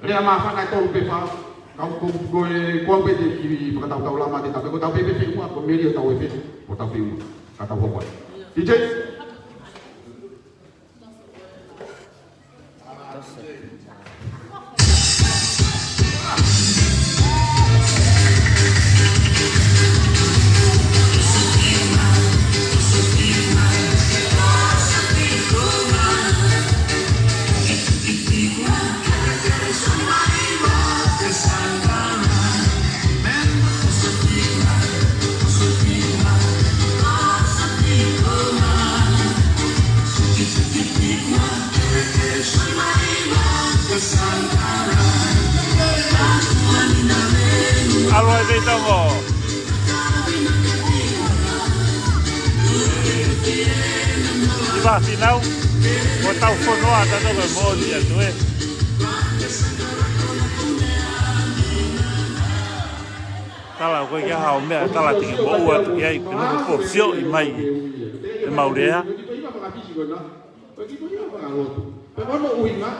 lea māfana tolu pe fā. Ka ko, ko e, ko pē te ki fakatautau lama te tape, ko tau pē pē fehuʻi, ko meri tau e pē, ko tau fehuʻi. Ka tau hoko ai. D J? ʻAlu ai Veitongo. ʻI Vaʻa Finau, ko e tau fono ʻa tato ko e moʻoni atu ē. Tala ko e kia hao meʻa, tala te ke moʻua atu ki ai, ke nofo ʻo sioʻi mai ʻemau lea. Ko e kiʻi foʻi lea fakalotu. Pea ko hono ʻuhinga,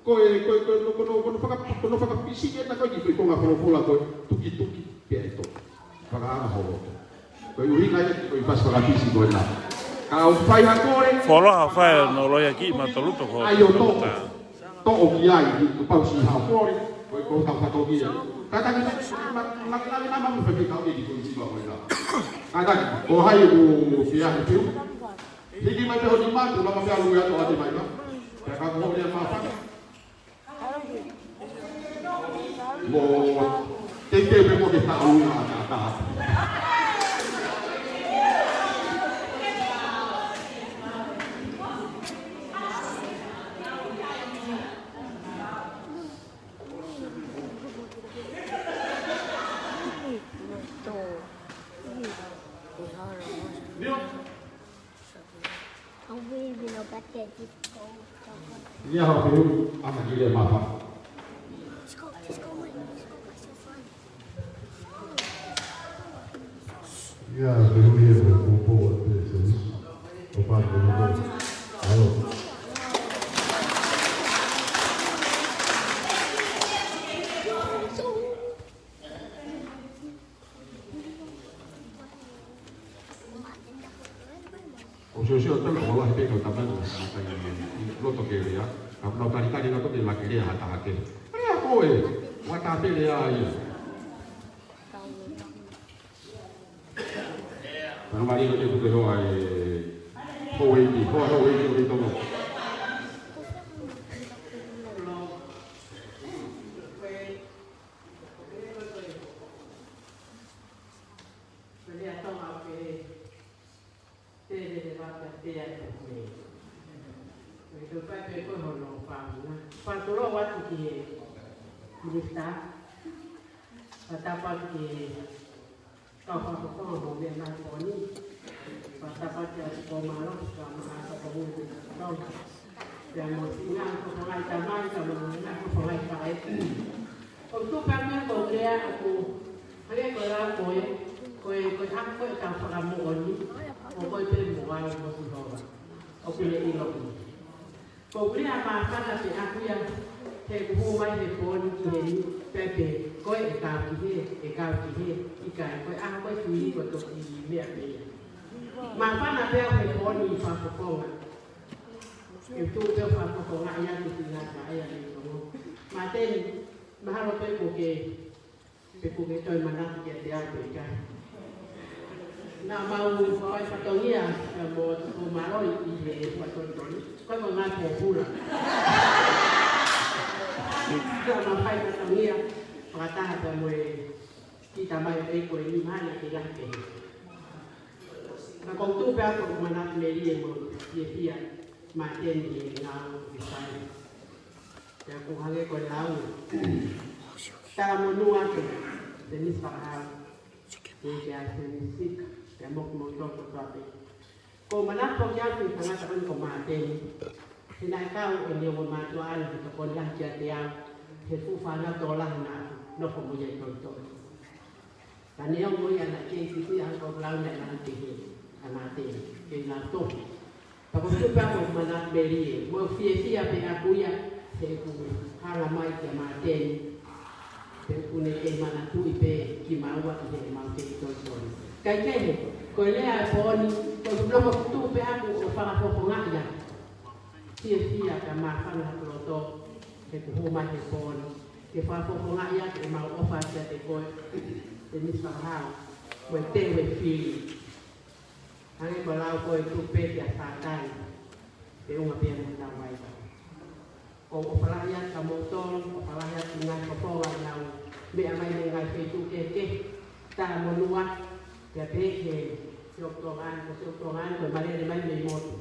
ko e, ko e, ko e, ko hono, ko hono faka-, ko hono fakapisi ena ko e kiʻi foʻi konga folofola ko e tukituki pea ʻe toki. Fakaanga ho loto. Ko e ʻuhinga ia ko e fasi fakapisi ko ena. Ka u fai ha kole. Foloha fai no loia ki ma toluto ko. ʻAi ʻo toʻo. Toʻo ki ai, kuo pau siʻi haʻo kole. Ko Ko e kau fatongia. Kātaki, ma, ma, ma, ma, ma, fai kau ki he konisiva ko ia. Kātaki, ko hai ʻoku fie ʻalu? Hiki mai pē ho nima, tuʻu lava pē ʻalu ʻo ʻoatu mai pē. Pea ka ko hoʻo lea māfana. Mo teitei pē mo ke taʻu na ka ka. Ia, hau pē ʻa e kiʻi lea māfana. Ia, pehē ia ko e poupou ʻa e Palesiteni. ʻO pātele ko. ʻAlo. ʻOku siosio atu ko e lahi pē ko e tamai ʻoku ʻikai ke loto ke lea. Ka ʻoku nau talitali nautolu ke lea ha taha kehe. Lea koe, ʻoua te ke lea ia. Tana mali no te puke hoa e, hoa e iti, hoa, hoa e iti ʻo e tonga. Ko e lea Tonga ʻoku pehē, tele leva pea tea e puke. Ko e tau pē ko hono fāmuna. Fakatulou atu ki he Minisitā. Fakatapu atu ki he kau fakafofonga mo e meʻa mai ko eni. Fakatapu atu ki he ʻOtu Mālohi, kae ʻumaʻā ʻa e Fakafofonga Tonga. Pea mo e ngaahi fofonga ʻi tamai, kae ʻumaʻā e ngaahi fofonga ʻi faʻē. ʻOku tuʻu pē ʻa e meʻa ko e lea ʻoku, hangē ko e lau ko ē, ko e, ko e ʻaho ko ē ʻetau fakamoʻoni, ʻoku ʻi ai pē mo au mo Sihova. ʻOku ne ʻilo. Ko e lea māfana pē ʻaku ia, he ʻoku hū mai he pō ni ki heni, pea pehē, ko e ʻe kau ki hē, ʻe kau ki hē, ʻikai, ko e ʻaho ko ē tui ko e toki meʻa pē ia. Māfana pē ʻaku he pō ni ʻi Fakafofonga. ʻE tuʻu pē ʻo fakafofongaʻi atu ki he ngaahi faʻē ʻa e tonga. Māteni, mahalo pē ʻoku ke, pe ʻoku ke toe manatu kiate au pe ʻikai. Naʻa mau fai fatongia, pea mo ʻOtu Mālohi ʻi he fatongia. Ko e ngaahi pōpula. Naʻa mau fai fatongia, fakataha pea mo e kiʻi tamai ʻo e ko e nima ʻi he lahi pē. Ka ʻoku ou tuʻu pē ʻaku ʻo manatu melie mo fiefia Māteni he ngāue ʻoku ke fai. Pea ʻoku hangē ko e lau talamonū atu, Senisi Fakahau, pea kia Senisi Sika, pea mo kimoutolu kotoa pē. ʻOku ou manatu ki he tangata ko eni ko Māteni. He naʻe kau ʻene ongo mātuʻa ʻana he tokoni lahi kiate au, he fuʻu fānau tokolahi naʻa ku nofo mo ia ʻi Tolitoli. Ka neongo ia naʻe kei siʻisiʻi ʻa e kau lau naʻe lau ki he ʻa Māteni, kei lau tohi. Pea ʻoku ou tuʻu pē ʻaku ʻo manatu melie, mo fiefia pē ʻaku ia, he ʻoku hanga mai kia Māteni, he ʻoku ne kei manatuʻi pē kimaua ʻi heʻemau kei Tolitoli. Kaikehe, ko e lea e pō ni, ʻoku ou tuʻu pē ʻaku ʻo fakafofongaʻi ia. Fiefia pea māfana ʻaku loto, he ʻoku hū mai he pō ni. Ke fakafofongaʻi atu ʻemau ʻofa kiate koe, Senisi Fakahau, mo e teu e fili. Hangē ko e lau ko ē, tuʻu pē kia Sātai, feʻunga pē mo e tau vai. ʻOku ou ʻofa lahi atu kia moutolu, ʻofa lahi atu ngaahi fofonga ʻi heʻenau meʻa mai mei he ngaahi feituʻu kehekehe, talamonū atu, pea pehē ki he Siʻoku Tonga ni, ko Siʻoku Tonga ni, ko e malele mai mei motu.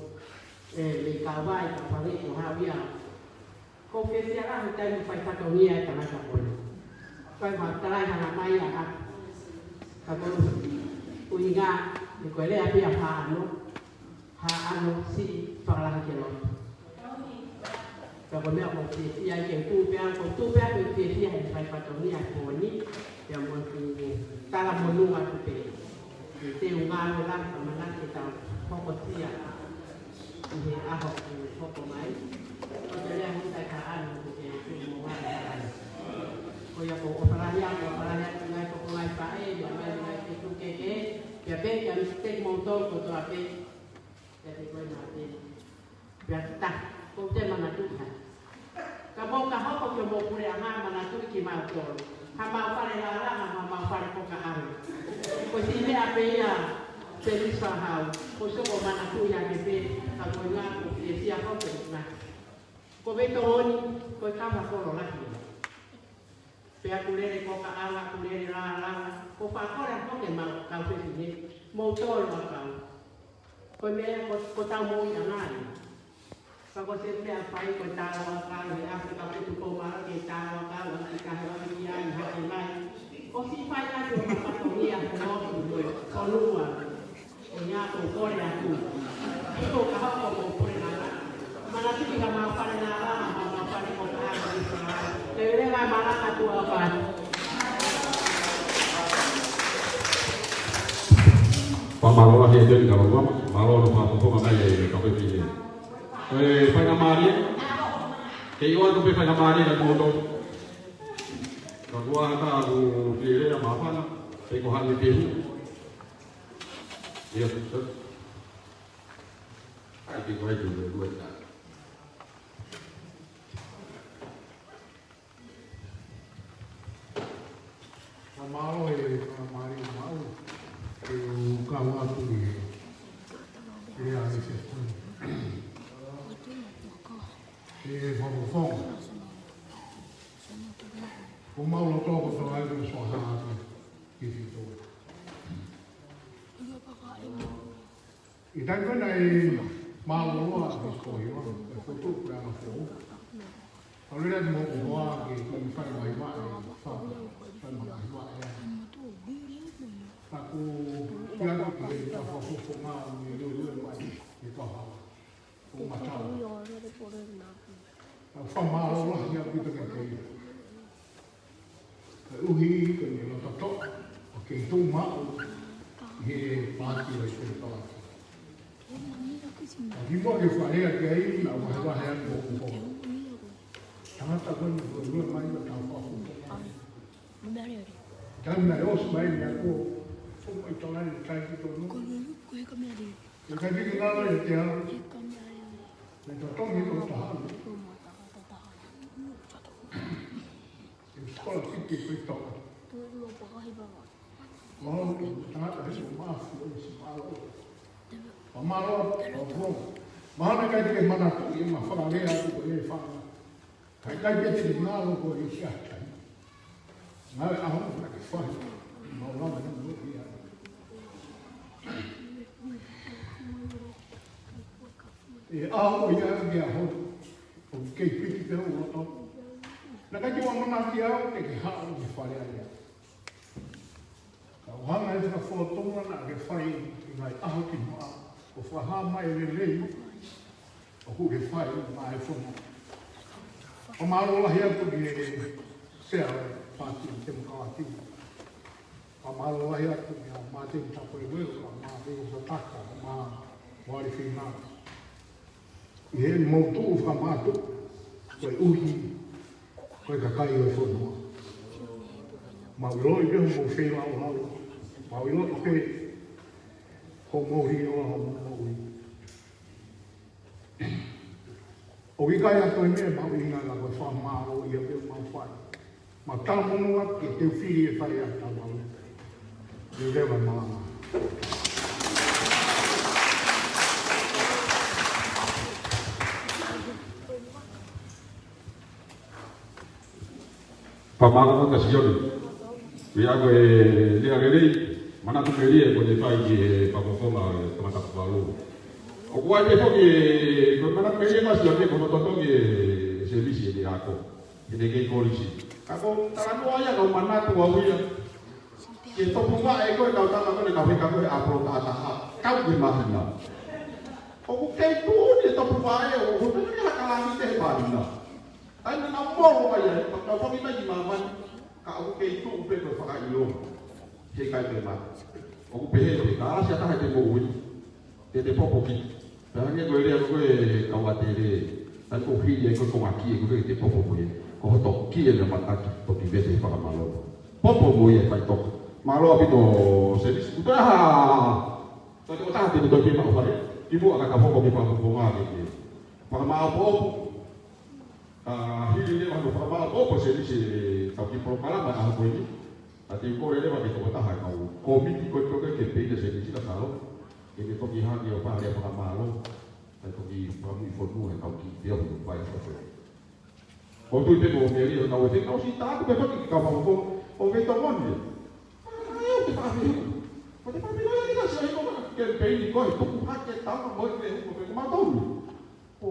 ʻE, mei Kauvai, ka hangē ko haʻu ia. ʻOku ou fiefia lahi he taimi ʻoku fai fatongia e tangata ko eni. Fai ma talai hanga mai ʻa ʻaku. Ka ko e ʻuhinga, he ko e lea pē ia Haʻano. Haʻano siʻi fakalahi ke lotu. Ka ko e meʻa ʻoku ou fiefia ai ke tuʻu pē ʻaku, tuʻu pē ʻaku ʻo fiefia he fai fatongia e pō ni, pea mo e talamonū atu pē. Ke teu ngāue lahi ka manatu ke tau hokosia ʻi he ʻaho ʻoku hoko mai. Ko e lea hū tai ka anu ko ke tuʻu mo wai. Ko ia ʻoku ou ʻofa lahi atu, ʻofa lahi atu ngaahi fofonga ʻi faʻē, mo e ngaahi feituʻu kehekehe, pea pehē kia Misiteki moutolu kotoa pē, kiate koe Māteni. Pea kita, ʻoku te manatuʻi ha. Ka mou ka hoko ki ho Puleʻanga, manatuʻi kimautolu. Haʻamau fale lālanga, haʻamau fale kokaʻanga. Ko e siʻi meʻa pē ia, Sēmisi Fahau, ko e soko manatuʻi ake pē, ka ko e ngaahi ko e fia ko e ngaahi. Ko Veitoloni, ko e kama kolo lahi. Pea ʻoku lele kokaʻanga, ʻoku lele lālanga, ko e fakakole ʻa e koke mau kau fefine, moutolu ʻa kau. Ko e meʻa ko, ko ʻetau moʻui ʻanai. Ka ko e meʻa fai ko e tālanga kau he ʻapi ka putu ko mara ke tālanga kau ʻa ki kahe ʻapi ki ai hake mai. Ko si fai atu ʻa e fatongia ko lotu ko e fonua. Ko ia ko kole atu. Ko ka hoko ko pure nana. Manatuʻi ka mau fale nana, mau fale ko ka. Te vele ngai malanga tu apa. Fakamālō lahi e temi ka lua, mālō no fa ko ko mai e ka pe pine. E faingamālie. Ke ʻoatu pē faingamālie ka moto. Ka kua hata ku pile a mafana, pe ko hani pehu. Ia, sir. Ai, ke ko ai tu, ko ai ta. Ka mālō e fakamālō maʻu, ke u kau atu i, i a e fefine. E fakafofonga. Ko mau loto ko tō ai ko soha atu ki fito. I taimi ko ena e mālōlō ʻa e Fisipo Hiva, e fotu ko e anga fou. Kau lele atu mo ko hoa ke ko e fai mai vaʻe, fa-, fai mai vaʻe. Ka ko ia ko e ka fakafofonga ʻo e lue mai, e ka hala. Ko matau. Ka fakamālō lahi ʻaupito kiate ia. Koeʻuhi ko ʻene loto toʻa, ʻo kei tuʻu maʻu he pāti ʻo e temipalati. Ka kimuʻa ke fakalea ki ai, naʻa ku vahevahe atu ʻo kuko. Tangata ko eni ko e lue mai ka tau fakafofonga. Taimi naʻe ʻosi mai ni ako, ko mai tala ni kai ki tonu. Ko e kai piki ngalo e te au. Me totongi ko taha. E sikola piki ko i toka. Mālō, tangata he so mafu, o si mālō. Mālō, mālō. Mālō kai ke manatuʻi ma fakalea atu ko e fanga. Kai kai pē te ngalo ko e siakai. Ngalo e ʻaho na ke fai. Mālō, mālō, ia. E ʻaho ia ke ʻaho. ʻO kei piki pē ʻo loto. Na kai ke ua manaki au, te ke haʻu ke fale ai. Ka ʻoku hanga ʻe he fakafōtunga naʻa ke fai ʻi he ngaahi ʻaho kimuʻa, ʻo fakahā mai e lelei ʻoku ke fai maʻa e fonua. Fakamālō lahi atu ki he Sea ʻo e Pāti Temokālati. Fakamālō lahi atu kia Māteni Tapueluelu, kia Māteni Sataka, kia Moali Fīnau. ʻI heʻemou tuʻu fakamātoato, koeʻuhi ko e kakai ʻo e fonua. Mau ʻiloʻi pē hoʻomou feilaulau. Mau ʻiloʻi pē hoʻomou ʻilo hoʻomou moʻui. ʻOku ʻikai ha toe meʻa mahuʻinga ka ko e fakamālō ia pē ʻoku mau fai. Mau talamonū atu ke teu fili e fai ʻa e tau mau. Lelei e malanga. Fakamālō ka Sione. Pea ko e lea lelei, manatu melie ko e fai ki he fakafofonga ʻo e tangata fakalū. ʻOku ʻi ai pē foki, ko e manatu melie ka Sione ko hono totongi e sēvisi ʻene ako. He naʻe kei kolisi. Ka ko e talanoa ia ka u manatu au ia. Ke topu vaʻe ko e kau tama ko ē naʻe kau heka ko ē ʻapongipongi taha taha. Kau ke mahina. ʻOku kei tuʻu ni e topu vaʻe ʻoku tonu ke haka langi te he mahina. Taimi naʻa molo ai ai, ka u faki mai ki māmani. Ka ʻoku kei tuʻu pē ko e fakaʻilonga. He ʻikai ke mate. ʻOku pehē pē, ka ʻasi ha taha ʻi te moʻui. Te te popo ki. Pea hangē ko e lea ko ē kau ʻatele. Taimi ko ē hili ai ko e konga kie ko ē te popo mo ia. Ko hoto kie na mataki, toki vete he fakamālō. Popo mo ia faitoka. Mālō ʻaupito sēvisi. Kuo toe ʻi ai ha. Toe ʻi ai ha taha te ne toe pehē maʻu fale. Kimuʻa ka ka hoko ki he fakafofonga ke ke. Fakamāopoopo. Ka hili leva hono fakamālō ʻOku ou sēnesi ʻetau kiʻi polokalama ʻa e ʻaho ko eni. Ka te u kole leva ki he tokotaha ʻo e kau kōmiti ko ē ʻo e kemipeini ʻa Sēnesi Lasalo ke ne toki hanga ʻo fai ha lea fakamālō, kae toki fakamuifonua ʻetau kiʻi feohi ʻoku fai ʻa e ʻaho ko eni. ʻOku ou tui pē ko e meʻa ia ʻoku tau ʻi ai, ʻosi tā atu pē foki ki he kau fakafofonga ʻo fetongoni. ʻAi, te fakafiu. Ko te fakafiu ia kita si ai ko e kemipeini ko e tuku hake tama mo e fehuhu ko e fehuhu mautolu. Ko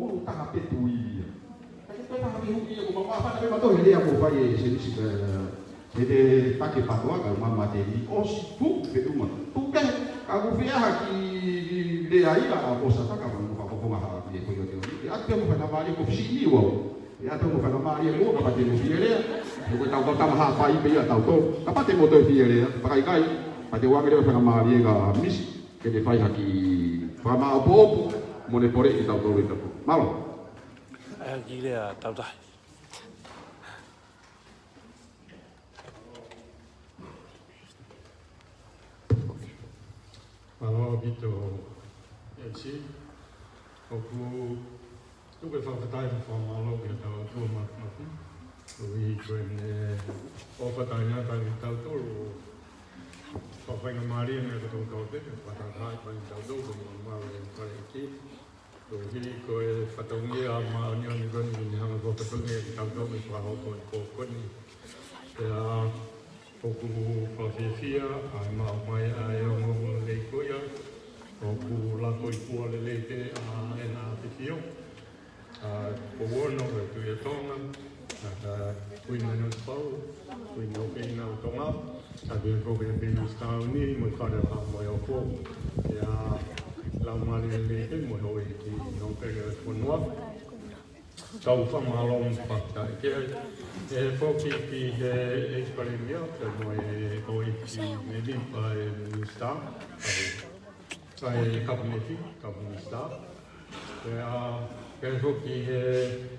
ʻulu taha pē tui ia. Ka ke toe taha pē huki ia ko mama fana pē mautolu he lea ko fai ʻe Sēnesi, ē, he te take patoa ka mama te ni ʻosi tuku pē uma. Tuku pē ka ku fea ha kiʻi lea ia ʻa ko sa taka mo fakafofonga ha ki he ko ia te o ni. ʻE ʻatu pē mo fana mali ko fisi ni wau. ʻE ʻatu pē mo fana mali ko kapau te mo fie lea. Ko tau kau tama ha fai pē ia tau tō. Kapau te mo toe fie lea. Pakaikai. Pea te u ʻoange leva fana mali ka misi. Ke ne fai ha kiʻi fakamāʻopoʻopo, mo ne poleʻi kitautolu ʻi he tapu. Mālō. ʻAi ha kiʻi lea tau tahi. Mālō ʻaupito, M C. ʻOku tuku e fakafetaʻi mo e fakamālō ki he ʻOtua Māfimafi. Koeʻuhi ko ʻene ʻofa taʻengata kiate kitautolu ʻo fakafaingamālie mai ko e tau tau pē, fakataha mai kitautolu ko e mau mau e fale ʻEiki. Koeʻuhi ko e fatongia māʻoniʻoni ko eni ne hanga ʻo fakafatongia kitautolu ke fakahoko e pō ko eni. Pea ʻoku fakafiefia ʻa e maʻu mai ʻa e ongoongo lelei ko ia. ʻOku lako ʻi pua lelei pē ʻa ʻEne ʻAfio. ʻA, ko Uono, ko e Tuʻi ʻo Tonga, ʻa, ko e Kuini Nanasipauʻu, Kuini ʻo Feina ʻo Tonga, ʻa, pea ko e Peninsitauni, mo e Fale ʻo Haʻa Moheofo. Pea, Laumālie Lelei pē mo e houʻeiki nōpele ʻo e fonua. Kau fakamālō mo fakafetaʻi ki ai. ʻE foki ki he ʻEiki Palēmia, pea mo e houʻeiki mēmipa ʻo e minisitā, ʻa e kapineti, kapineti. Pea, pea foki he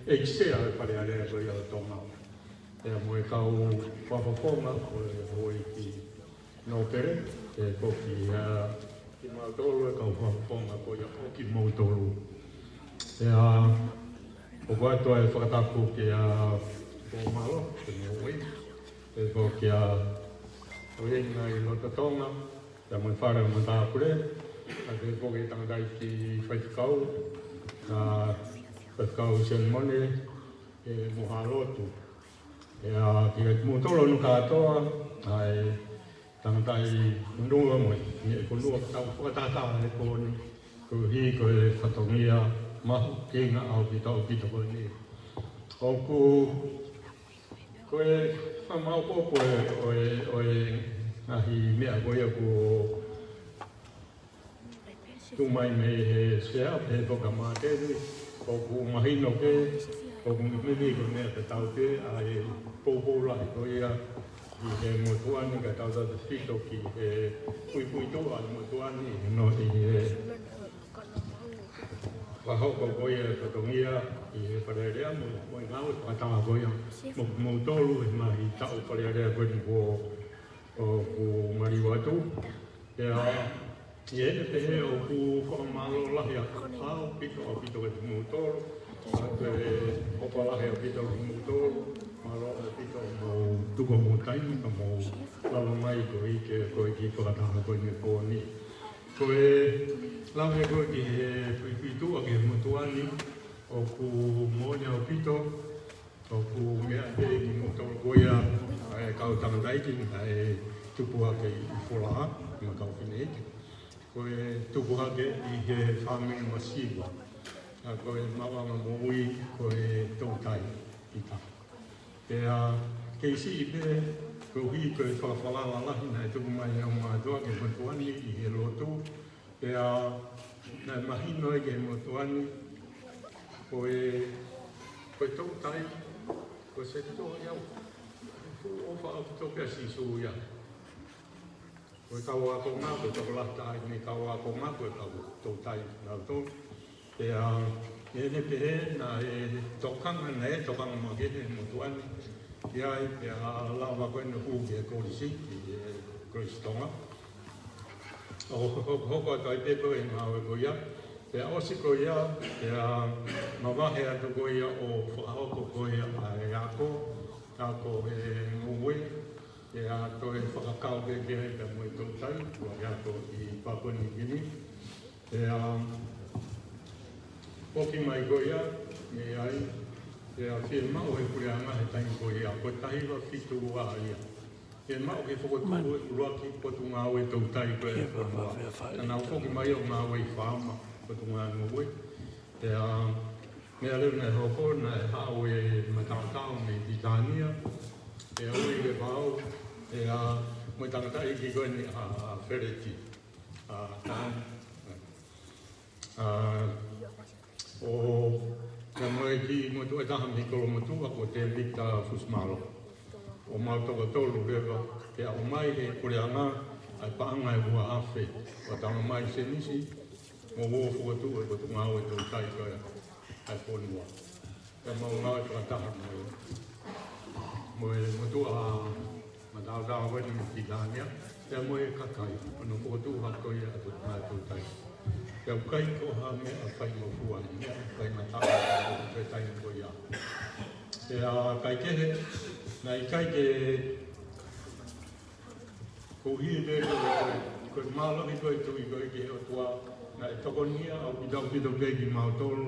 ʻEiki Sea ʻo e Fale Alea ko ia ʻo Tonga. Pea mo e kau fakafofonga ʻo e houʻeiki nōpele, ʻe foki, ʻa, kimautolu e kau fakafofonga ko ia ʻo kimoutolu. Pea, ʻoku ʻoatu ʻa e fakatapu kia Pomalo, ke mo ui. ʻE foki ʻa, ʻo e ngaahi loto Tonga, pea mo e Fale ʻo Matāpule, ʻa ʻe foki e tangataʻeiki faifekau, ʻa, faifekau Senimone, ʻe mo Halotu. ʻE, ʻa, kiate kimoutolu hono kātoa, ʻa e tangataʻi fonua mo e, ʻe fonua ka tau fakatahataha he pō ni, koeʻuhi ko e fatongia mahuʻinga ʻaupito ʻaupito ko eni. ʻOku Ko e fakamāʻopoʻopo ʻo e, ʻo e, ʻo e ngaahi meʻa ko ia kuo tuʻu mai mei he Sea, pea foki ʻa Māteni, ʻoku mahino pē, ʻoku mimi ko e meʻa tatau pē, ʻa e poupou lahi ko ia ʻi he motuʻa ni kae tautautefito ki he puipuituʻa ʻo e motuʻa ni, ʻi he no ʻi he fakahoko ko ia e fatongia ʻi he Fale Alea mo, mo e ngāue fakataha ko ia mo, mo kimoutolu he ngaahi taʻu Fale Alea ko eni kuo, ʻoku maliu atu. Pea, ʻi heʻene pehē ʻoku fakamālō lahi ʻaupito, ʻaupito kiate kimoutolu. ʻA e ʻofa lahi ʻaupito kiate kimoutolu. Mālō ʻaupito hoʻomou tuku hoʻomou taimi, ka mou lava mai koeʻuhi ko e kiʻi fakataha ko eni he pō ni. Ko e lave ko ē ki he puipuituʻa ki he motuʻa ni, ʻoku moʻoni ʻaupito, ʻoku meʻa pē kimoutolu ko ia, ʻa e kau tangataʻeiki, ʻa e tupu hake ʻi Folaha, mo e kau fineʻeiki. Ko e tupu hake ʻi he fāmili masiva. ʻA ko e maʻuʻanga moʻui, ko e toutai ʻi tahi. Pea kei siʻi pē, koeʻuhi ko e fakafalala lahi naʻe tuku mai ʻe he mātuʻa ki he motuʻa ni ʻi he lotu. Pea naʻe mahino ai ki he motuʻa ni, ko e, ko e toutai, ko e sētuata ia, fuʻu ʻofa ʻaupito pē ʻa Sīsū ia. Ko e kau ākonga, ko e tokolahi taha ʻi he kau ākonga, ko e kau toutai nautolu. Pea, ʻi heʻene pehē naʻe tokanga, naʻe tokanga makehe motuʻa ni ki ai, pea lava ko ē ʻo hū ki he kolisi, ki he Kolisi Tonga. ʻO hoko, hoko, hoko atu ai pē ko e ngāue ko ia. Pea ʻosi ko ia, pea mavahe atu ko ia ʻo fakahoko ko ia ʻa e ako, Ko e fakakaukau kehekehe pea mo e toutai, ʻoku ʻi ai ko ē ʻi Papua New Guinea. ʻE, um, foki mai ko ia, mei ai, ʻe, ʻa, fiemaʻu ʻe he puleʻanga he taimi ko ia, ko e taha hiva fitu ua ia. Fiemaʻu ke fokotuʻu e ʻuluaki potungāue toutai ko ē ʻa e fonua. Ka nau foki mai ʻo ngāue ʻi Faama, Potungāue. ʻE, um, meʻa leva naʻe hoko, naʻe haʻu e mataotao mei Pilitānia, ʻe ui ke pau, ʻe, ʻa, mo e tangataʻeiki ko eni ʻa, ʻa Feleti. ʻA, Tan. ʻA, ʻo, pea mo e kiʻi motuʻa ʻe taha mei Kolomotuʻa ko Tēvita Fusimalo. ʻO mau toko tolu leva, pea ʻomai ʻe he puleʻanga ʻa e paʻanga ʻe ua afe, ʻo tala mai Semisi, mou ō ʻo fokotuʻu e potungāue toutai ko ē ʻa e fonua. Pea mau ngāue fakataha mo e, mo e motuʻa mataotao ko eni mei Pilitānia, pea mo e kakai, ʻo nau fokotuʻu hake ko ia ʻa e potungāue toutai. Pea ʻoku ʻikai ko ha meʻa faingofua, meʻa faingataʻa, ʻo e taimi ko ia. Pea kae kehe, naʻe ʻikai ke Ko e hā pē ko e, ko e mālohi ko e tui ko ē ki he ʻOtua, naʻe tokoniʻi ʻaupito ʻaupito pē kimautolu.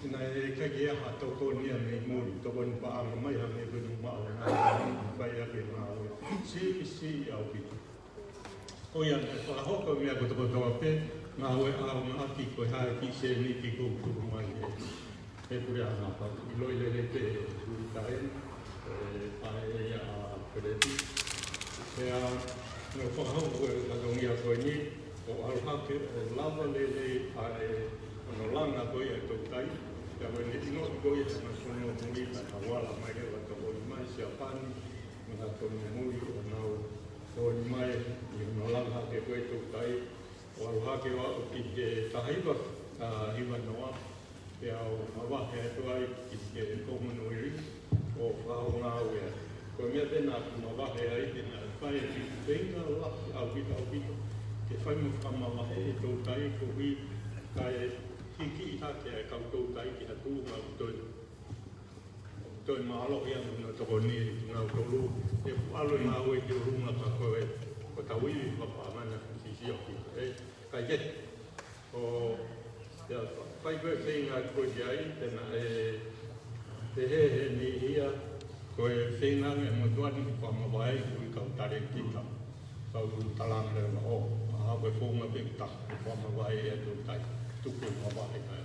Naʻe ʻikai ke ʻi ai ha tokoni ia mei muli, tokoni paʻanga mai ha meʻa ko e nau maʻu, naʻe fai ʻaki e ngāue. Siʻi, siʻi ʻaupito. Ko ia naʻe fakahoko e meʻa kotokotoa pē, ngāue ʻaonga ʻaki ko e hā e kiʻi sēniti kuo tuku mai ʻe he puleʻanga pau. ʻIloʻi lelei pē ʻe Uitaeni, ʻe, ʻa e, ʻa Peleti. Pea, naʻe fakahoko e fatongia ko eni, ʻo ʻalu hake, ʻo lava lelei ʻa e, hono langa ko ia e toutai. Pea ko eni ʻino ko ia he ngaahi fonua muli, naʻe vala mai leva tokoni mai Siapani, ngaahi fonua muli ʻo nau tokoni mai ʻi hono langa hake ko ia e toutai. ʻO ʻalu hake ʻo aʻu ki he taha hiva, ʻa, hiva noa, pea u mavahe atu ai ki he Commonwealth ʻo fakangāue ai. Ko e meʻa pē naʻa ku mavahe ai, te naʻe fai e feinga lahi ʻaupito ʻaupito ke fai mo fakamavaheʻi e toutai koeʻuhi kae hiki hake ʻa e kau toutai ki ha tuʻunga ʻoku toe ʻoku toe mālohi ange hono tokoni kiate kinautolu, he ʻoku ʻalu e ngāue ki ʻolunga ka ko e, ko e tauhi fakapaʻanga naʻe fakafiefia ki he, ē, kae kehe. ʻO, pea fai ko e feinga ko ia ai, te naʻe, te he, he ni ia, ko e feinga ange mo tuani ki fakamavaheʻi ʻa e kau talēkita. Kau talanga leva ʻo, ʻa ko e founga pē ʻoku taha, ke fakamavaheʻi e toutai, tuku mavahe kai.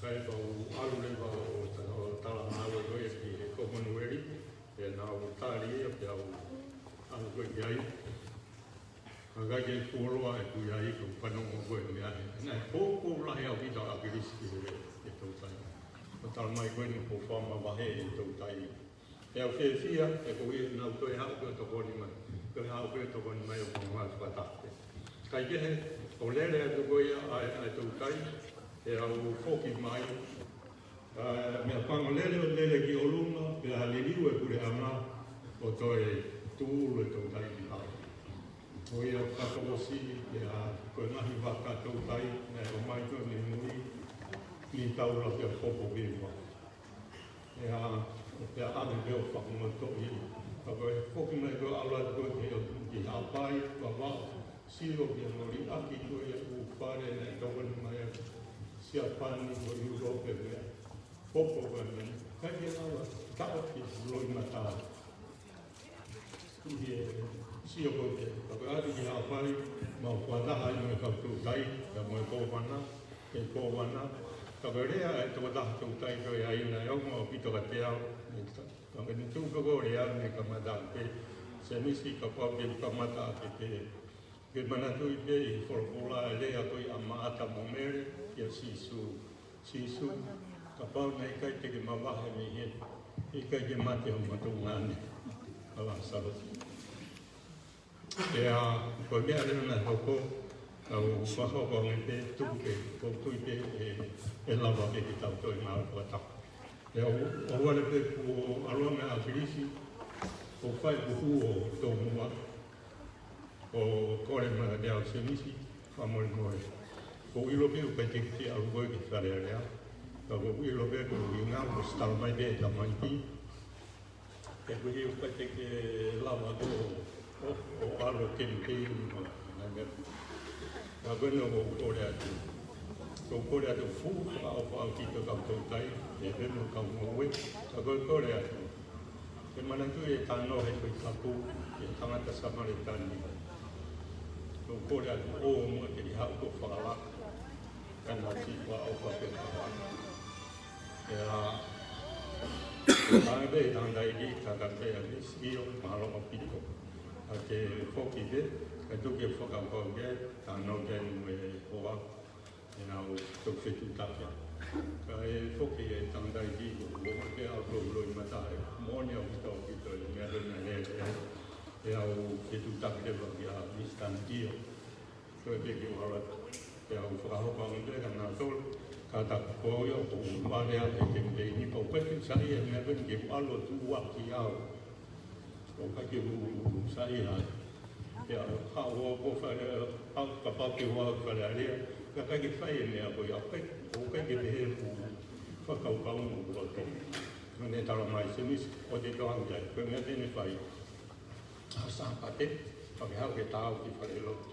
Kae pau ʻalu leva ʻo ta-, ʻo talangāue ko ia ki he Commonwealth, pea nau tali ia, pea u ʻalu ko ia ki ai. Ka ʻikai ke fuoloa ʻeku ʻi ai, ko e fanongo ko e meʻa he. Naʻe poupou lahi ʻaupito ʻa ʻAkilisi ki he, he toutai. ʻO tala mai ko eni kuo fakamavaheʻi e toutai. Pea u fiefia, he ko ia naʻa nau toe haʻu ke tokoni mai. Toe haʻu ke tokoni mai ʻo fakamavaheʻi fakataha. Kae kehe, ʻo lele atu ko ia ʻa e, ʻa e toutai, pea u foki mai. ʻA, meʻapango lele ʻo lele ki ʻolunga, pea liliu e puleʻanga, ʻo toe tūʻulu e toutai ki ʻapi. Ko ia fakatokosiʻi, pea ko e ngaahi vaka toutai, naʻe ʻomai ko ē mei muli, ni taula pea popo viva. ʻE, ʻa, pea ʻave pē ʻo fakamotoʻi. Ka ko e foki mai ko ē ʻalu atu ko ē ki, ki Haʻapai, Vavaʻu, sio ki hono liʻaki ko ia ʻū fale naʻe tokoni mai ai Siapani mo ʻIulope meʻa. Popo ko ē meʻa. ʻIkai ke lava, taʻofi loʻimata. ʻI he sio ko ē, ka ko e ʻalu ki Haʻapai, mau fakataha ai mo e kau toutai, pea mo e kōvana, e kōvana. Ka ko e lea e tokotaha toutai ko ē ʻi ai naʻe ʻaonga ʻaupito kiate au, ne ta-, ka ko e tuʻu pē ko e lea ne kamata pē, Semisi kapau ke kamata ke te, ke manatuʻi pē ʻi he folofola e lea ko ē ʻa Maʻata mo Mele kia Sīsū. Sīsū, kapau naʻe ʻikai te ke mavahe mei heni, ʻikai ke mate hoʻo tuongaʻane ʻa Lāsalo. Pea, ko e meʻa leva naʻe hoko, ʻa u fakahoko ange pē tuku pē, ʻoku ou tui pē ʻe, ʻe lava pē ke tau toe ngāue fakataha. Pea u, ʻoua leva pē kuo ʻalu ange ʻa ʻAkilisi, ʻo fai ʻeku hū ʻo tomuʻa, ʻo kole mai kiate au Semisi, fakamolemole. ʻOku ou ʻilo pē ʻoku ʻikai te ke ʻalu koe ki Fale Alea. Ka ʻoku ou ʻilo pē ko e ʻuhinga, ʻoku ʻosi tala mai pē ʻe he tamaiki. He kuo pau ke lava ʻo, ʻo, ʻo ʻalu kemipeini mo e ngaahi meʻa. Ka ko eni ʻoku ou kole atu. ʻOku ou kole atu fuʻu fakaʻofoʻofa ʻaupito ki he kau toutai, ʻi he pē mo e kau ngoue. Ka ko e kole atu. Ke manatuʻi e talanoa he Tohi Tapu, ʻi he tangata Samēlia ni. ʻOku ou kole atu ʻo mo ke ʻi haʻu ko fakalaka. Ka naʻe ʻosi fakaʻofoʻofa pē ka wai. ʻIo, ka pehē ʻe he tangata ʻEiki, ka ka pehē ʻe Misi, ʻio, mahalo ʻaupito. Ka ke foki pē, ka tuku ke fakakaukau ke, ka nau ke mo e hoa, ʻenau toki fetuʻutaki. Ka ʻe foki e tangata ʻEiki, ʻo, ʻo ke au tō loi mata e, moʻoni ʻaupito, ʻaupito, e meʻa ko ena ʻe, ʻe, ʻe au fetuʻutaki leva kia Misi Tani, ʻio. Ko e peki wala, ke au fakahoko ange pē ka nau tolu, ka ta ko ia ʻoku ou vale ʻa e kemipeini, ʻoku ou pehē sai e meʻa pē ke u ʻalu ʻo tuʻuaki au. ʻOku ʻikai ke u sai ai. Ke au haʻu ʻo ko fale, au kapau ke u ʻalu ki Fale Alea, ka ʻikai ke fai e meʻa ko ia, ʻoku ʻikai, ʻoku ʻikai ke pehē ʻeku fakakaukau mo ʻeku loto. Naʻá ne talamai, Semisi, ʻoua te ke ʻalu ki ai, ko e meʻa te ne fai. ʻA Sāpate, pea ke haʻu ke ta ō ki falelotu.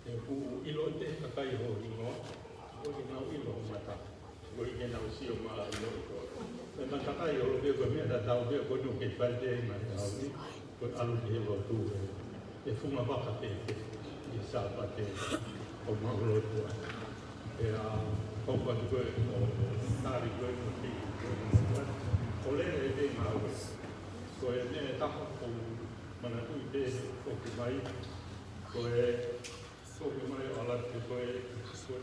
He ʻoku ʻilo ʻe he kakai ho hingoa, ʻoku ʻikai ke nau ʻilo ho mata, ʻoku ʻikai ke nau sio mai ʻi ho koa. Pea matakai ʻo loke ko e meʻa tatau pē ko eni ʻoku ke fai pē ʻi he ngaahi ʻaho ni, ko e ʻalu ki he lotu ē. ʻE funga vaka pē ke, ʻi Sāpate, ʻo mau lotu ai. Pea, ʻoku ʻatu ko ē, ʻo tali ko ē, ʻo tiki ko ē, ʻo lele ʻi he ngāue. Ko e meʻa ʻe taha ʻoku ou manatuʻi pē ʻoku mai, ko e, ʻoku mai ʻo ala ki ko e, ko e,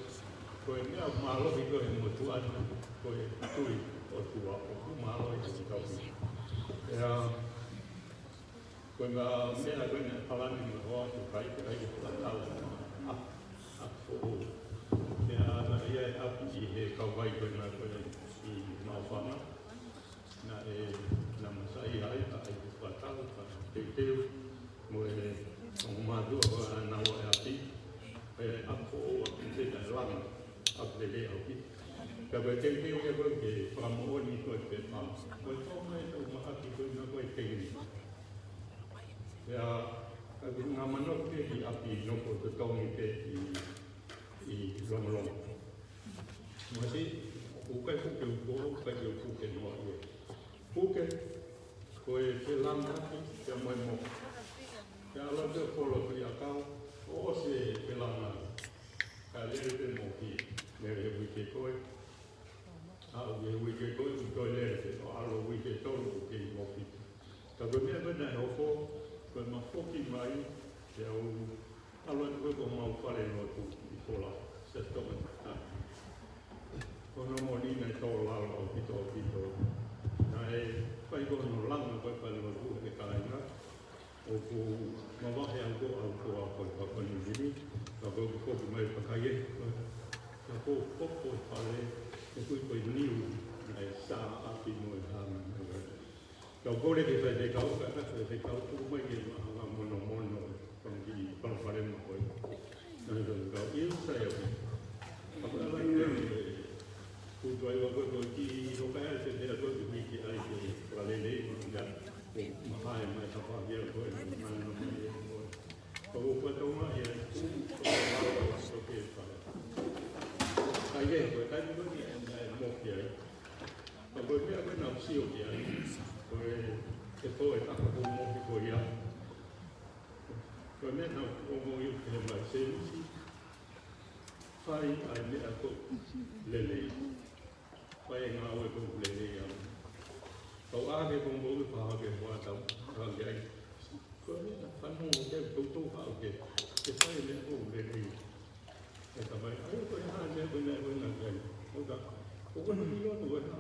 ko e meʻa mālohi ko e motuʻa ni, ko e tui ʻOtua, ʻoku mālohi ki he kau. ʻIo, ko e meʻa, meʻa ko ena palani mo e hoa ʻoku ʻikai ke ʻai ke fakatau. ʻA, ʻa, ʻo, ʻo. Pea naʻe ʻi ai e ʻapi ʻi he kauvai ko ena ko ē ʻi Maʻufanga. Naʻe, naʻe masaʻi ai, ka ʻai ke fakatau, ka teuteu, mo e, mo mātuʻa ko ē ʻa e ʻapi, ʻa e ʻapi ʻo ʻapi te ta langa, ʻapi lelei ʻaupito. Ka ko e teuteu ia ko ē ke fakamoʻoni ko e pepa. Ko e tau mai tau mahaki ko ena ko e tengini. Pea, ka ko e ngaahi mano ke ʻi ʻapi nofo totongi ke ʻi, ʻi Longolongo. Masi, ʻoku ʻikai puke uko, ʻoku ʻikai ke puke noa ʻi ai. Puke, ko e felanga ʻapi, pea mo e moki. Pea ʻalu atu ʻo folo ki ʻakau, ʻo ʻosi e felanga. Ka lele pē moki, lele he uike ko ē. ʻAlu he uike ko ē, ʻo toe lele pē, ʻo ʻalu uike tolu, ʻoku kei moki. Ka ko e meʻa ko ē naʻe hoko, ko ʻema foki mai, pea u ʻalu atu ko ē ki homau falelotu ʻi Kola, Satonga. Ko hono moʻoni naʻe tō lalo ʻaupito, ʻaupito. Naʻe fai ko hono langa ko ē falelotu he kāinga, ʻoku mavahe au ko au ko au ko e Papua New Guinea, ka ko ʻeku foki mai pakaie, ka ko e popo fale, ʻoku ʻi ai ko e niu, naʻe sā ʻapi mo e hanga, mo e Kau kole ke fai te kau, ka ka fai te kau, tuku mai ke ma hanga mono mono, kau ki palopalema ko ē. Naʻe kau, kau, ʻio, sai au. Ka ko e ala i te, ku tuai wa ko ē, ko e ki, ʻo ka e te te ko ē, ki ki ai ke, ka lele, ko ia, ko mahae mai ka pa ia ko ē, ma na mai ko ē. Ka ko kua tau mai ia, ku, ku, ku, ku, ke fai. Ka ia, ko e taimi ko ē, naʻe mo ki ai. Ka ko e meʻa ko ē naʻá ku sio ki ai, ko e, e ko e taka ko mo ki ko ia. Ko e meʻa naʻá ku ongoʻi ʻoku ke mai sēnisi. Fai ʻa e meʻa ko ē lelei. Fai e ngāue ko ē lelei au. Kau ʻā ke ko mo ke paha ke hoa tau, ʻā ke ai. Ko e meʻa fanongo ke toutou haʻu ke, ke fai e meʻa ko ē lelei. ʻE tamai, ʻai ko e hā, meʻa ko ena, ko ena, ko ena. ʻO ka, ʻoku ʻikai ke ʻilo atu ko e hā.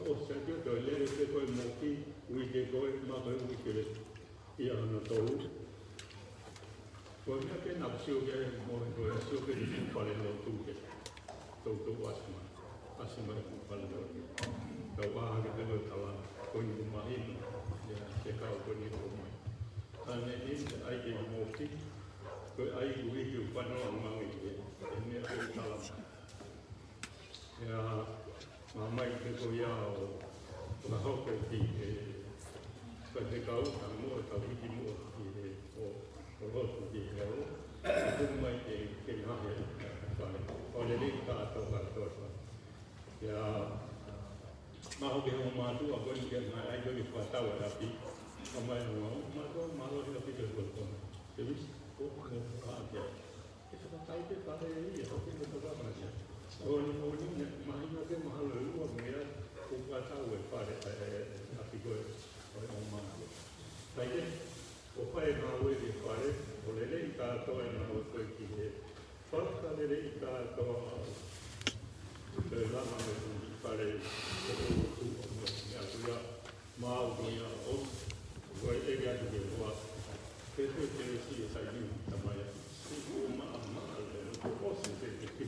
ʻO sai ke toe lele pē ko e moki, uike ko ē, ma ko e uike ia hono tolu. Ko e meʻa ke na sio ke mo ko e sio ke ni falelotu ke. Toutou ʻasi mai. ʻAsi mai ki falelotu. Kau ʻā hake pē ko e tala, ko eni ko mahino, ia, ke kau ko eni ko mai. Ka ne ni, ʻai ke moki, ko e ʻai ko e ke fano a mangi ke, e meʻa ko e tala mai. Ia, mā mai ke ko ia ʻo, ʻo ka hoko ki he, Ka te kau, ka mo, ka hiki mo, ki he, ʻo, ʻo lotu ki he ʻaho. Ko mai ke, ke ngaohi e fale. ʻO lele ka to ka to. Ia, ma ho ke ho mātuʻa ko eni ke ngāue ai ko e fakatau ʻa e ʻapi. Ka mai ho mātuʻa, mālō e ʻapi ke ko ko. Te visi, ko, ko, a, ia. Ke fakatai ke fale ia, ko ke ko ka mai ia. ʻO ni, ʻo ni, ne, mahino ke mahalo e ua meʻa, ko ka tau e fale, e, e, ʻapi ko e, ʻo e ʻo mālō. Kai ke, ʻo fai e ngāue ki fale, ʻo lele i ka to e ngāue ko e ki he. Faka lele i ka to a, ke lama me ku i fale, ko e ʻo tu, ʻo mo, ni a kuia, Mau ko ia ʻo, ko e ʻeke atu ke hoa. Ke te te si e sai ni tamai. Si ko ma ma le ko ʻosi te te ki.